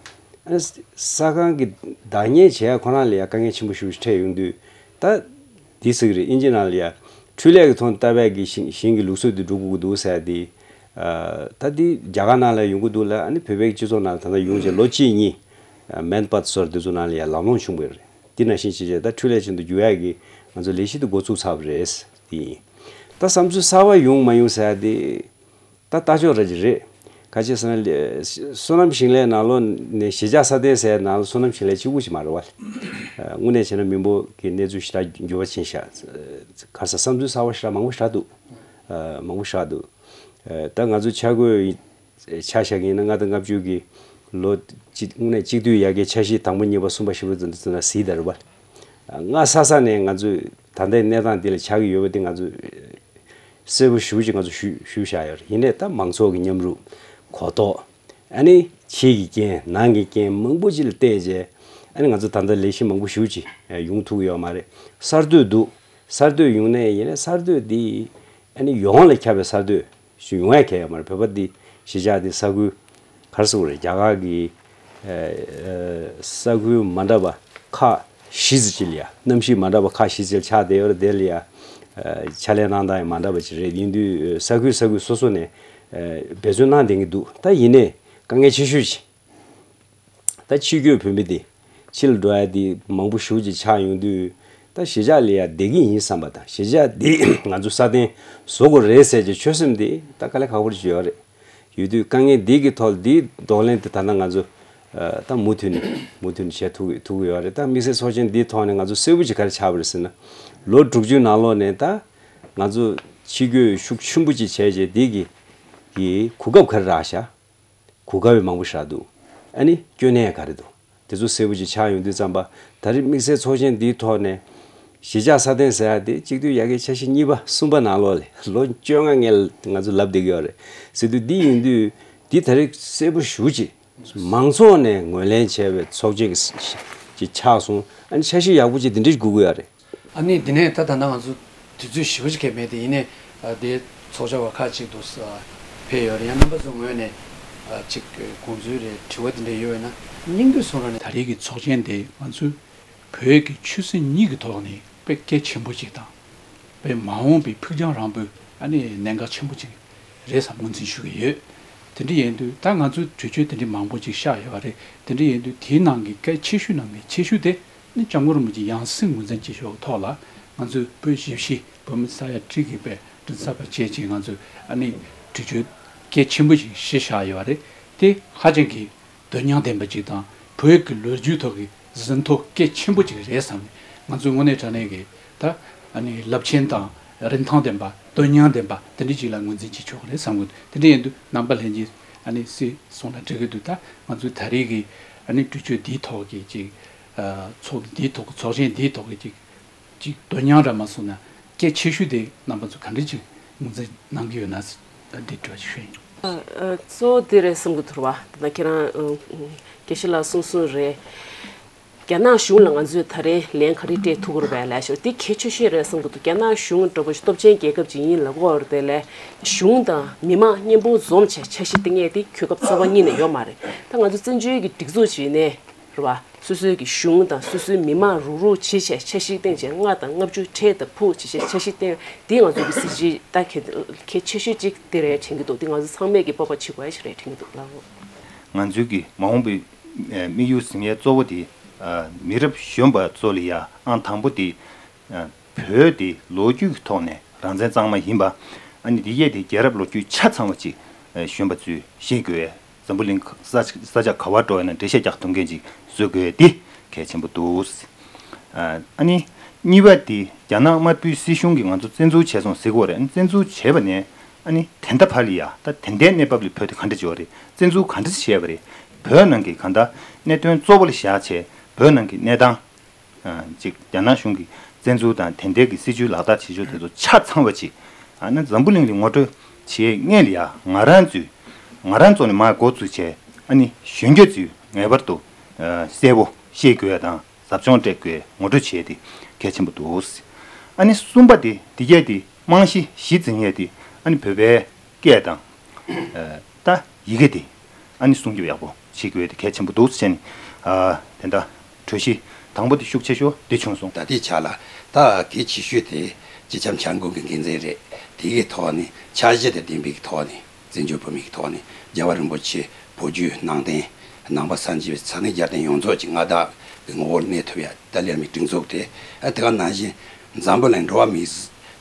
ཨ་ནི་ས་ཁང་གི་བདག་གཉེར་བྱེད་ཡ་ཁོ་རང་ལ་ཡ་དཀའ་ངལ་ཆེན་པོ་ཞེ་པོ་ཞིག་འཕྲད་ཡོང་དུས། ད་འདི་ཟེར་གི་རེད། ཨིན་ཇི་ནང་ལ་ཡ་འཕྲུལ་ལས་ཀྱི་ཐོག་ནས་བཏབ་ཡ་གི་ཞིང་ཞིང་གི་ལུགས་སྲོལ་དེ་འགྲོ་དགོས་ཀྱི་འདུག་ཟེར་ཡ་དེ། ཨ་ད་འདི་རྒྱ་གར་ནང་ལ་ཡོང་གི་འདུག་ལ། ཨ་ནི་བོད་པའི་སྤྱི་ཚོགས་ནང་ལ་ད་ལྟ་ཡོང་བྱས་ལོ་གཅིག་གཉིས། མན་པད་ཟེར་དེ་ཚོ་ནང་ལ་ཡ་ལམ་ལྷོང་བྱུང་བ་རེད། འདི་ནང་བཞིན་བྱས་བྱས་ད་འཕྲུལ་ལས་ཅན་དུ་འགྱུར་ཡ་གི་ང་ཚོ་ལས་གཞི་དེ་འགོ་ཚུགས་ཚར་བ་རེད། དེ་ཡིན། ད་བསམ་ཚུལ་གསར་བ་ཡོང་མ་ཡོང་ཟེར་ཡ་དེ། ད་ལྟ་ཕྱོགས་ར་ཅིག་རེད། ག་ཅི་ཟེར་ན་ལས་སོ་ནམ་ཞིང་ལས་ནང་ལོགས་ནས་གཞིས་ཆགས་སྲ་བརྟན་ཟེར་ནང་ལ་སོ་ནམ་ཞིང་ལས་གཅིག་པུ་ཞིག་མ་རེད་བ། དངོས་གནས་བྱས་ན་མི་འབོར་གྱི་གནས་ཚུལ་ཞེ་དྲག་འགྱུར་བ་ཕྱིན་ཤག། ག་ས་བསམ་ཚུལ་གསར་བ་ཞེ་དྲག་མང་པོ་ཞེ་དྲག་འདུག། མང་པོ་ཞེ་དྲག་འདུག། ད་ང་ཚོ་ཆ་བགོས་ཆ་བཞག་གི་ཡིན་ན་ལྔ་དང་ལྔ་བཅུ་གི་ལོ་གཅིག་དངོས་གནས་གཅིག་སྡུད་ཡར་རྒྱས་འཆར་གཞི་དང་པོ་གཉིས་པ་གསུམ་པ་བཞི་པ་ཙམ་དུ་ཙམ་ན་གཟིགས་དང་རེད་བ། སྔ་ས་ས་ནས་ང་ཚོས་ད་ལྟའི་གནས་སྟངས་འདི་ལ་ཆགས་ཀྱི་ཡོད་པ་འདི་ང་ཚོས་གསལ་པོ་ཞེ་པོ་ཅིག་ང་ཚོས་ཞུ་ཞུས་བཞག་ཡོད་རེད། ཡིན་ནའི་ད་མང་ཚོགས་ཀྱི་མཉམ་རུབ་ གོ་རྟོགས། ཨ་ནི་ཕྱི་གི་རྐྱེན་ནང་གི་རྐྱེན་མང་པོ་ཅིག་ལ་བལྟས་རྗེས། ཨ་ནི་ང་ཚོ་ད་ལྟ་ལས་གཞི་མང་པོ་ཞེ་པོ་ཅིག་ཡོང་ཐུབ་ཀྱི་ཡོད་མ་རེད། གསར་གཏོད་འདུག་གསར་གཏོད་ཡོང་ནས་ཡིན་ན་གསར་གཏོད་འདི་ཨ་ནི་ཡོངས་ལ་ཁྱབ་པའི་གསར་གཏོད་ཞིག་ཡོང་ཡ་གལ་ཡོད་མ་རེད། བོད་པ་འདི་གཞིས་ཆགས་འདི་ས་ཁུལ་ག་རེ་ཟེར་དགོས་རེད། རྒྱ་གར་གྱི་ས་ཁུལ་མ་འདྲ་བ་ཁག་བཞི་ཙམ་ཅིག་ལ་ཡ། གནམ་གཤིས་མ་འདྲ་བ་ཁག་བཞི་ཙམ་ཆགས་བསྡད་ཡོད་རེད། དེ་ལ་ཡ་ཕྱག་ལས་གནང་སྟངས་ཡང་མ་འདྲ་བ་ཅིག་རེད། ཡིན་དུས་ས་ཁུལ་ས་ཁུལ་སོ་སོ་ནས་འབད་བརྩོན་གནང་བསྡད་ཀྱི་འདུག་ད་ཡིན་ནའི་དཀའ་ངལ་ཆེ་ཤོས་ཅིག་ད་ཕྱི་སྐྱོད་བོད་མི་དེ་ཕྱི་ལ་འགྲོ་ཡ་དེ་མང་པོ་ཞེ་པོ་ཅིག་ཆགས་ཡོང་དུས། ད་གཞིས་ཆགས་ལ་ཡ་བསྡད་ཀྱི་ཡིན་བསམ་པ་དང་། གཞིས་ཆགས་འདི་ང་ཚོ་སྲ་བརྟན་བཟོ་དགོས་རེད་ཟེར་གྱི་ཆོད་སེམས་དེ་ད་དཀའ་ལས་ཁག་པོ་ཅིག་ཡོད་རེད། ཡོད་དུས་དཀའ་ངལ་འདི་གི་ཐོག་འདིའི་གདོང་ལེན་དེ་ད་ལྟ་ང་ཚོ་ད་མུ་མཐུད་ནས་མུ་མཐུད་ནས་བྱེད་ཐུབ་ཐུབ་ཀྱི་ཡོད་རེད། ད་དམིགས་བསལ་ཚོགས་ཆེན་འདིའི་ཐོག་ནས་ང་ཚོ་གསལ་པོ་ཅིག་ག་རེ་ཆགས་པ་རེད་ཟེར་ན། ལོ་དྲུག་ཅུའི་ནང་ལོགས་ནས་ད་ང་ཚོ་ཕྱི་སྐྱོད་ཤུགས་ཆེན་པོ་ཅིག་བྱས་རྗེས་འདི་གི་གི་གོ་སྐབས་ག་རེ་རག་ཤག་གོ་སྐབས་མང་པོ་ཞིག་འདུག་ཨ་ནི་སྐྱོན་གནས་ག་རེ་འདུག་དེ་ཚོ་གསལ་པོ་ཅིག་ཆགས་ཡོང་དུས་ཙམ་པ། ད་རེས་དམིགས་བསལ་ཚོགས་ཆེན་འདིའི་ཐོག་ནས་གཞིས་ཆགས་སྲ་བརྟན་ཟེར་ཡ་དེ་གཅིག་སྡུད་ཡ་གིའི་འཆར་གཞི་གཉིས་པ་གསུམ་པ་ནང་ལོགས་ལ་ལོ་བཅོ་ལྔ་ངས་ང་ཚོ་ལབ་བསྡད་ཀྱི་ཡོད་རེད་ཟེར་དུས། འདི་ཡིན་དུས་འདི་ད་རེས་གསལ་པོ་ཞེ་པོ་ཅིག་མང་ཚོགས་ནས་ངོས་ལེན་བྱས་པའི་ཚོགས་ཆེན་གྱི་ཅིག་ཆགས་སོང་། ཨ་ནི་འཆར་གཞི་ཡག་པོ་ཅིག་དེ་འདྲ་ཞིག་དགོས་ཀྱི་ཡོད་རེད། ཨ་ནི་འདི་ནས་ད་ད་ལྟ་ང་ཚོ་དུས་ཚོད་ཞེ་པོ་ཅིག་གས་མེད་དེ། ཡིན་ནའི་ཨ་དེ་ཚོགས་བཅར་བ་ཁག་ཅིག་ཏུ་ས་ཕེབས་ཡོད་རེད། ཡང་རྣམ་པ་ཚོའི་ངོས་ནས་ཨ་ཅིག་དགོངས་ཚུལ་རེད། དྲི་བ་དེ་འདྲ་ཡོད་ན་སྙིང་བསྡུས་གསུང་རོགས་གནང་། ད་རེས་ཀྱི་ཚོགས་ཆེན་དེ་ང་ཚོའི་བོད་ཀྱི་ཆོས་སྲིད་གཉིས་ཀྱི་ཐོག་ནས་དཔེ་གལ་ཆེན་པོ་ཅིག་དང་། དཔེ་མ་འོངས་པའི་ཕུགས་རྒྱང་རིང་པོའི་ཨ་ནི་གནད་འགག་ཆེན་པོ་ཅིག་རེད་བསམ་ངོས་འཛིན་ཞུ་གི་ཡོད། དེ་འདྲ་ཡིན་དུས་ད་ང་ཚོའི་གྲོས་ཆོད་དེ་འདྲ་མང་པོ་ཅིག་བཞག་ཡོད་རེད། དེ་འདྲ་ཡིན་དུས་དེའི་ནང་གི་གལ་ཆེ་ཤོས་ནང་གི་ཆེ་ཤོས་དེ་ནི་སྐྱབས་མགོན་རིན་པོ་ཆེའི་ཡང་སྲིད་ངོས་འཛིན་བྱེད་ཕྱོགས་ཐོག་ལ་ང་ཚོས་བོད་གཞིས་བྱེས་བོད་མི་ས་ཡ་གཅིག་གི་དཔེ་མགྲིན་ཚབ་པ་བྱས་ཅིང་ང་ཚོས་ཨ་ནི་གྲོས་ཆོད་གལ་ཆེན་པོ་ཞིག་གཞི་བཞག་ཡོད་རེད། དེ་ཧ་ཅང་གི་དོན་སྙིང་ལྡན་པ་ཅིག་དང་། བོད་ཀྱི་ལོ་རྒྱུས་ཐོག་གི་ཟིན་ཐོ་གལ་ཆེན་པོ་ཅིག་རེད་བསམ་ནས། ང་ཚོས་དངོས་གནས་དྲང་གནས་ཀྱི་ད་ཨ་ནི་རླབས་ཆེན་དང་རིན་ཐང་ལྡན་པ། དོན་སྙིང་ལྡན་པ་དེ་འདྲ་ཅིག་ལ་ངོས་འཛིན་བྱེད་ཆོག་གི་རེད་བསམ་གི་འདུག་དེ་འདྲ་ཡིན་དུས་རྣམ་པ་ལྷན་རྒྱས་ཨ་ནི་སྲིད་གསུང་ལ་འགྲིག་གི་འདུག་ད་ང་ཚོའི་ད་རེས་ཀྱི་ཨ་ནི་གྲོས་ཆོད་འདིའི་ཐོག་གི་ཅིག་ཚོགས་འདིའི་ཐོག་གི་ཚོགས་ཆེན་འདིའི་ཐོག་གི་ཅིག་ཅིག་དོན་སྙིང་ར་མ་སོང་ན་གལ་ཆེ་ཤོས་དེ་རྣམ་པ་ཚོ་ག་འདྲ་ཅིག་ངོས་འཛིན་གནང་གི་ཡོད་ན་ཟེར། ད་འདི་འདྲ་ཅིག་ཞུ་ཡིན། ཨ་ཨ་གཙོ་བོ་དེ་རེད་བསམ་གི་འདུག་ར། ད་ཁྱེད་རང་ཨ་དགེ་བཤེས་ལགས་གསུངས་གསུངས་རེད། རྒྱ་ནག་གཞུང་ལ་ང་ཚོས་ད་རེས་ལན་ག་རེ་སྤྲད་ཐུབ་ཀྱི་རེད་པས་ལབ་ཤོག་དེ་གལ་ཆེ་ཤོས་རེད་བསམ་གི་འདུག་རྒྱ་ནག་གཞུང་འདྲ་པོ་ཞིག་སྟོབས་ཆེན་རྒྱལ་ཁབ་ཅིག་ཡིན་ལབ་ཀྱི་ཡོད་རེད། དེ་ལས་གཞུང་དང་མི་མང་མཉམ་པོ་འཛོམས་བྱས་འཆར་གཞི་བཏིང་ཡས་དེ་གོ་སྐབས་གསར་པ་རྙེད་ནས་ཡོད་མ་རེད། ད་ང་ཚོ་བཙན་བྱོལ་གྱི་སྒྲིག་འཛུགས་ཅིག་ནས་རེད་པ། སོ་སོའི་གི་གཞུང་དང་སོ་སོའི་མི་མང་རུག་རུག་བྱེད་བྱས་འཆར་གཞི་བཏིང་བྱས་ལྔ་དང་ལྔ་བཅུ་ཁྲལ་དང་ཕུག་བྱེད་བྱས་འཆར་གཞི་བཏིང་། འདི་ང་ཚོ་གི་སྲིད་སྤྱི་ད་གལ་གལ་ཆེ་ཤོས་གཅིག་དེ་རེད་དྲན་གྱི་འདུག་འདི་ང་ཚོ་ཚང་མས་ཀྱི་སྤོབས་པ་བྱེད་དགོས་ཡ་ཞིག་རེད་དྲན་གྱི་འདུག་ལགས། ང་ཚོའི་གི་མ་འོངས་པའི་ཨ་དམིགས་ཡུལ་ཟིན་ཡས་གཙོ་བོ་དེ་ཨ་མི་རབས་གཞོན་པ་ཚོ་ལ་ཡ་ཨང་དང་པོ་དེ་ཨ་བོད་དེ་ལོ་རྒྱུས་ཀྱི་ཐོག་ནས་རང་བཙན་གཙང་མ་ཡིན་པ། ཨ་ནི་དེ་གས་དེ་རྒྱལ་རབས་ལོ་རྒྱུས་ཆ་ཚང་བ་ཅིག་ཨ་གཞོན་པ་ཚོས་ཤེས་དགོས། འཛམ་བུ་གླིང་ས་ས་ཆ་ག་བར་འགྲོ་ཡིན་ན་འགྲེལ་བཤད་རྒྱག་ཐུབ་མཁན་ཅིག་བཟོ་དགོས་དེ་གལ་ཆེན་པོ་འདུག་ཨ་ནི་གཉིས་པ་དེ་རྒྱ་ནག་དམར་པོའི་སྲིད་གཞུང་གིས་ང་ཚོ་བཙན་འཛུལ་བྱས་སོང་ཟེར་གྱི་ཡོད་རེད། ཨ་ནི་བཙན་འཛུལ་བྱས་པ་ནས་ཨ་ནི་ད་ལྟ་བར་ལ་ཡ་ད་དེ་འདྲའི་གནས་བབ་ལ་བོད་དེ་ག་འདྲ་བྱས་པ་རེད། བཙན་འཛུལ་ག་འདྲ་བྱས་པ་རེད། བོད་ནང་གི་གང་ལྟར་གནད་དོན་གཙོ་བོ་ལ་བཞག་བྱས་བོད་ནང་གི་གནས་སྟངས། ཅིག་རྒྱ་ནག་གཞུང་གིས་བཙན་འཛུལ་དང་དེ་འདྲའི་གི་སྲིད་བྱུས་ལག་བསྟར་བྱེད་ཕྱོགས་དེ་ཚོ་ཆ་ཚང་བ་ཅིག་ཨ་ནི་འཛམ་བུ་གླིང་ལ་ངོ་སྤྲོད་བྱེད་སྔོན་ལ་ཡ་ང་རང་ཚོས་ང་རང་ཚོ་ནས་མར་འགོ་བཙུགས་བྱས། ཨ་ནི་གཞོན་སྐྱེས་ཚོས་ངེས་པར་དུ་གསལ་པོ་ཤེས་དགོས་ཡ་དང་ཟབ་སྦྱོང་སྤྲད་དགོས། ངོ་སྤྲོད་བྱེད་ཡ་དེ་གལ་ཆེན་པོ་འདུག་ཨ་ནི་གསུམ་པ་དེ་འདི་གས་དེ་རྨང་གཞི་གཞི་འཛིན་ཡས་དེ་ཨ་ནི་བོད་པའི་སྐད་དང་། ཨ་ད་ཡི་གེ་དེ་ཨ་ནི་སྲུང་སྐྱོབ་ཡག་པོ་བྱེད་དགོས་དེ་གལ་ཆེན་པོ་འདུག་ཟེར་ནས། ཨ་དེ་འདྲ་གྲོས་གཞི་དང་པོ་དེ་ཤུགས་ཆེ་ཤོས་དེ་བྱུང་སོང་། ད་ལྟའི་ཆ་ལ་ད་གལ་ཆེ་ཤོས་དེ་སྤྱི་ཁྱབ་འཆར་འགོད་ཀྱི་འགན་འཛིན་རེད། དེ་གའི་ཐོག་ནས་འཆར་གཞི་དང་ལྡན་པའི་ཐོག་ནས་བཙན་བྱོལ་བོད་མིའི་ཐོག་ནས་རྒྱལ་བ་རིན་པོ་ཆེ་བོད་བརྒྱུད་ནང་བསྟན་ནང་པ་སངས་རྒྱས་པའི་ས་གནས་རྒྱལ་བསྟན་ཡོངས་རྫོགས་ཀྱི་མངའ་བདག་གི་ངོ་བོར་གནས་ཐུབ་ཡ། ད་ལྟ་ལས་མི་སྒྲིག་འཛུགས་དེ་ཨ་དེ་ག་ནང་བཞིན་འཛམ་བུ་གླིང་འགྲོ་བ་མིའི་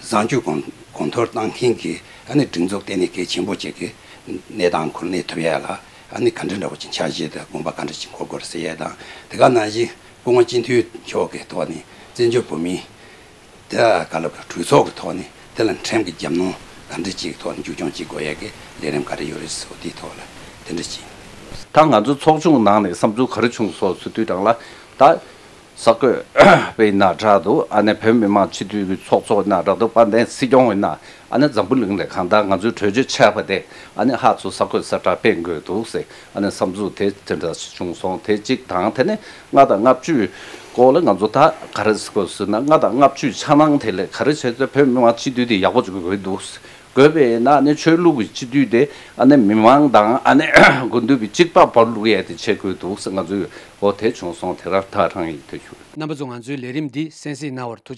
བཟང་སྤྱོད་གོང་གོང་མཐོར་གཏོང་མཁན་གྱི་ཨ་ནི་སྒྲིག་འཛུགས་ལྟེ་གནས་གལ་ཆེན་པོ་ཅིག་གི་གནས་སྟངས་ཁུར་གནས་ཐུབ་ཡ་ལ་ཨ་ནི་ག་འདྲ་འདྲ་བོ་ཅིག་འཆར་གཞི་དང་དགོངས་པ་ག་འདྲ་ཅིག་འཁོར་དགོས་རེད་ཟེར་ཡ་དང་། དེ་ག་ནང་བཞིན་སྐུ་ངོ་སྤྱི་འཐུས་མཆོག་གི་ཐོག་ནས་བཙན་བྱོལ་བོད་མིའི་དེ་ག་ལ་གྲོས་ཚོགས་ཀྱི་ཐོག་ནས་དེ་ལ་ཁྲིམས་ཀྱི་རྒྱབ་ནོར་ག་འདྲ་ཅིག་ཐོག་ནས་མཇུག་སྐྱོང་བྱེད་དགོས་ཡ་གི་ལས་རིམ་ག་རེ་ཡོད་རེད་ཟེར་བ་དེའི་ཐོག་ལ་དེ་འདྲ་ཅིག་ད་ང་ཚོ་ཚོགས་ཆུང་ནང་ནས་བསམ་ཚུལ་ག་རེ་བྱུང་སོང་ཟེར་དུས་དང་ལ། ད་ གསར་འགོད་པའི་ནང་དྲག་འདུག་ཨ་ནི་བོད་མི་མང་སྤྱི་འཐུས་ཀྱི་ཚོགས་གཙོ་ན་དྲག་འདུག་དཔལ་ལྡན་སྲིད་སྐྱོང་ཡིན་ན་ཨ་ནི་འཛམ་བུ་གླིང་ལ་གང་ལྟར་ང་ཚོའི་གྲོས་ཆོད་ཆགས་པ་དེ་ཨ་ནི་ཧ་ཚོ་གསར་འགོད་གསལ་བསྒྲགས་སྤེལ་དགོས་འདུག་ཟེར་ཨ་ནི་བསམ་ཚུལ་དེ་དེ་འདྲ་བྱུང་སོང་། དེ་གཅིག་དང་། དེ་ནས་ལྔ་དང་ལྔ་བཅུའི་སྐོར་ལ་ང་ཚོ་ད་ག་རེ་ཟེར་དགོས་ཟེར་ན། ལྔ་དང་ལྔ་བཅུའི་འཆར་སྣང་དེ་ལས་ག་རེ་བྱས་ཏེ་བོད་མི་མང་སྤྱི་འཐུས་དེ་ཡག་པོ་ཅིག་དགོས་འདུག་དགོས་པས་ན་ཨ་ནི་ཆོས་ལུགས་ཀྱི་སྤྱི་འཐུས་དེ་ཨ་ནི་མི་མང་དང་ཨ་ནི་དགུན་དུས་ཀྱི་གཅིག་པ་བར་བླུག་ཡས་དེ་བྱེད་དགོས་འདུག་ཟེར་ང་ཚོས་འོ་དེ་བྱུང་སོང་། དེ་ར་ཐག་རང་ཡིན་དུ་ཞུ། རྣམ་པ་ཚོ་ང་ཚོའི་ལས་རིམ་འདི་གསན་གཟིགས་གནང་བར་ཐུགས་རྗེ་ཆེ།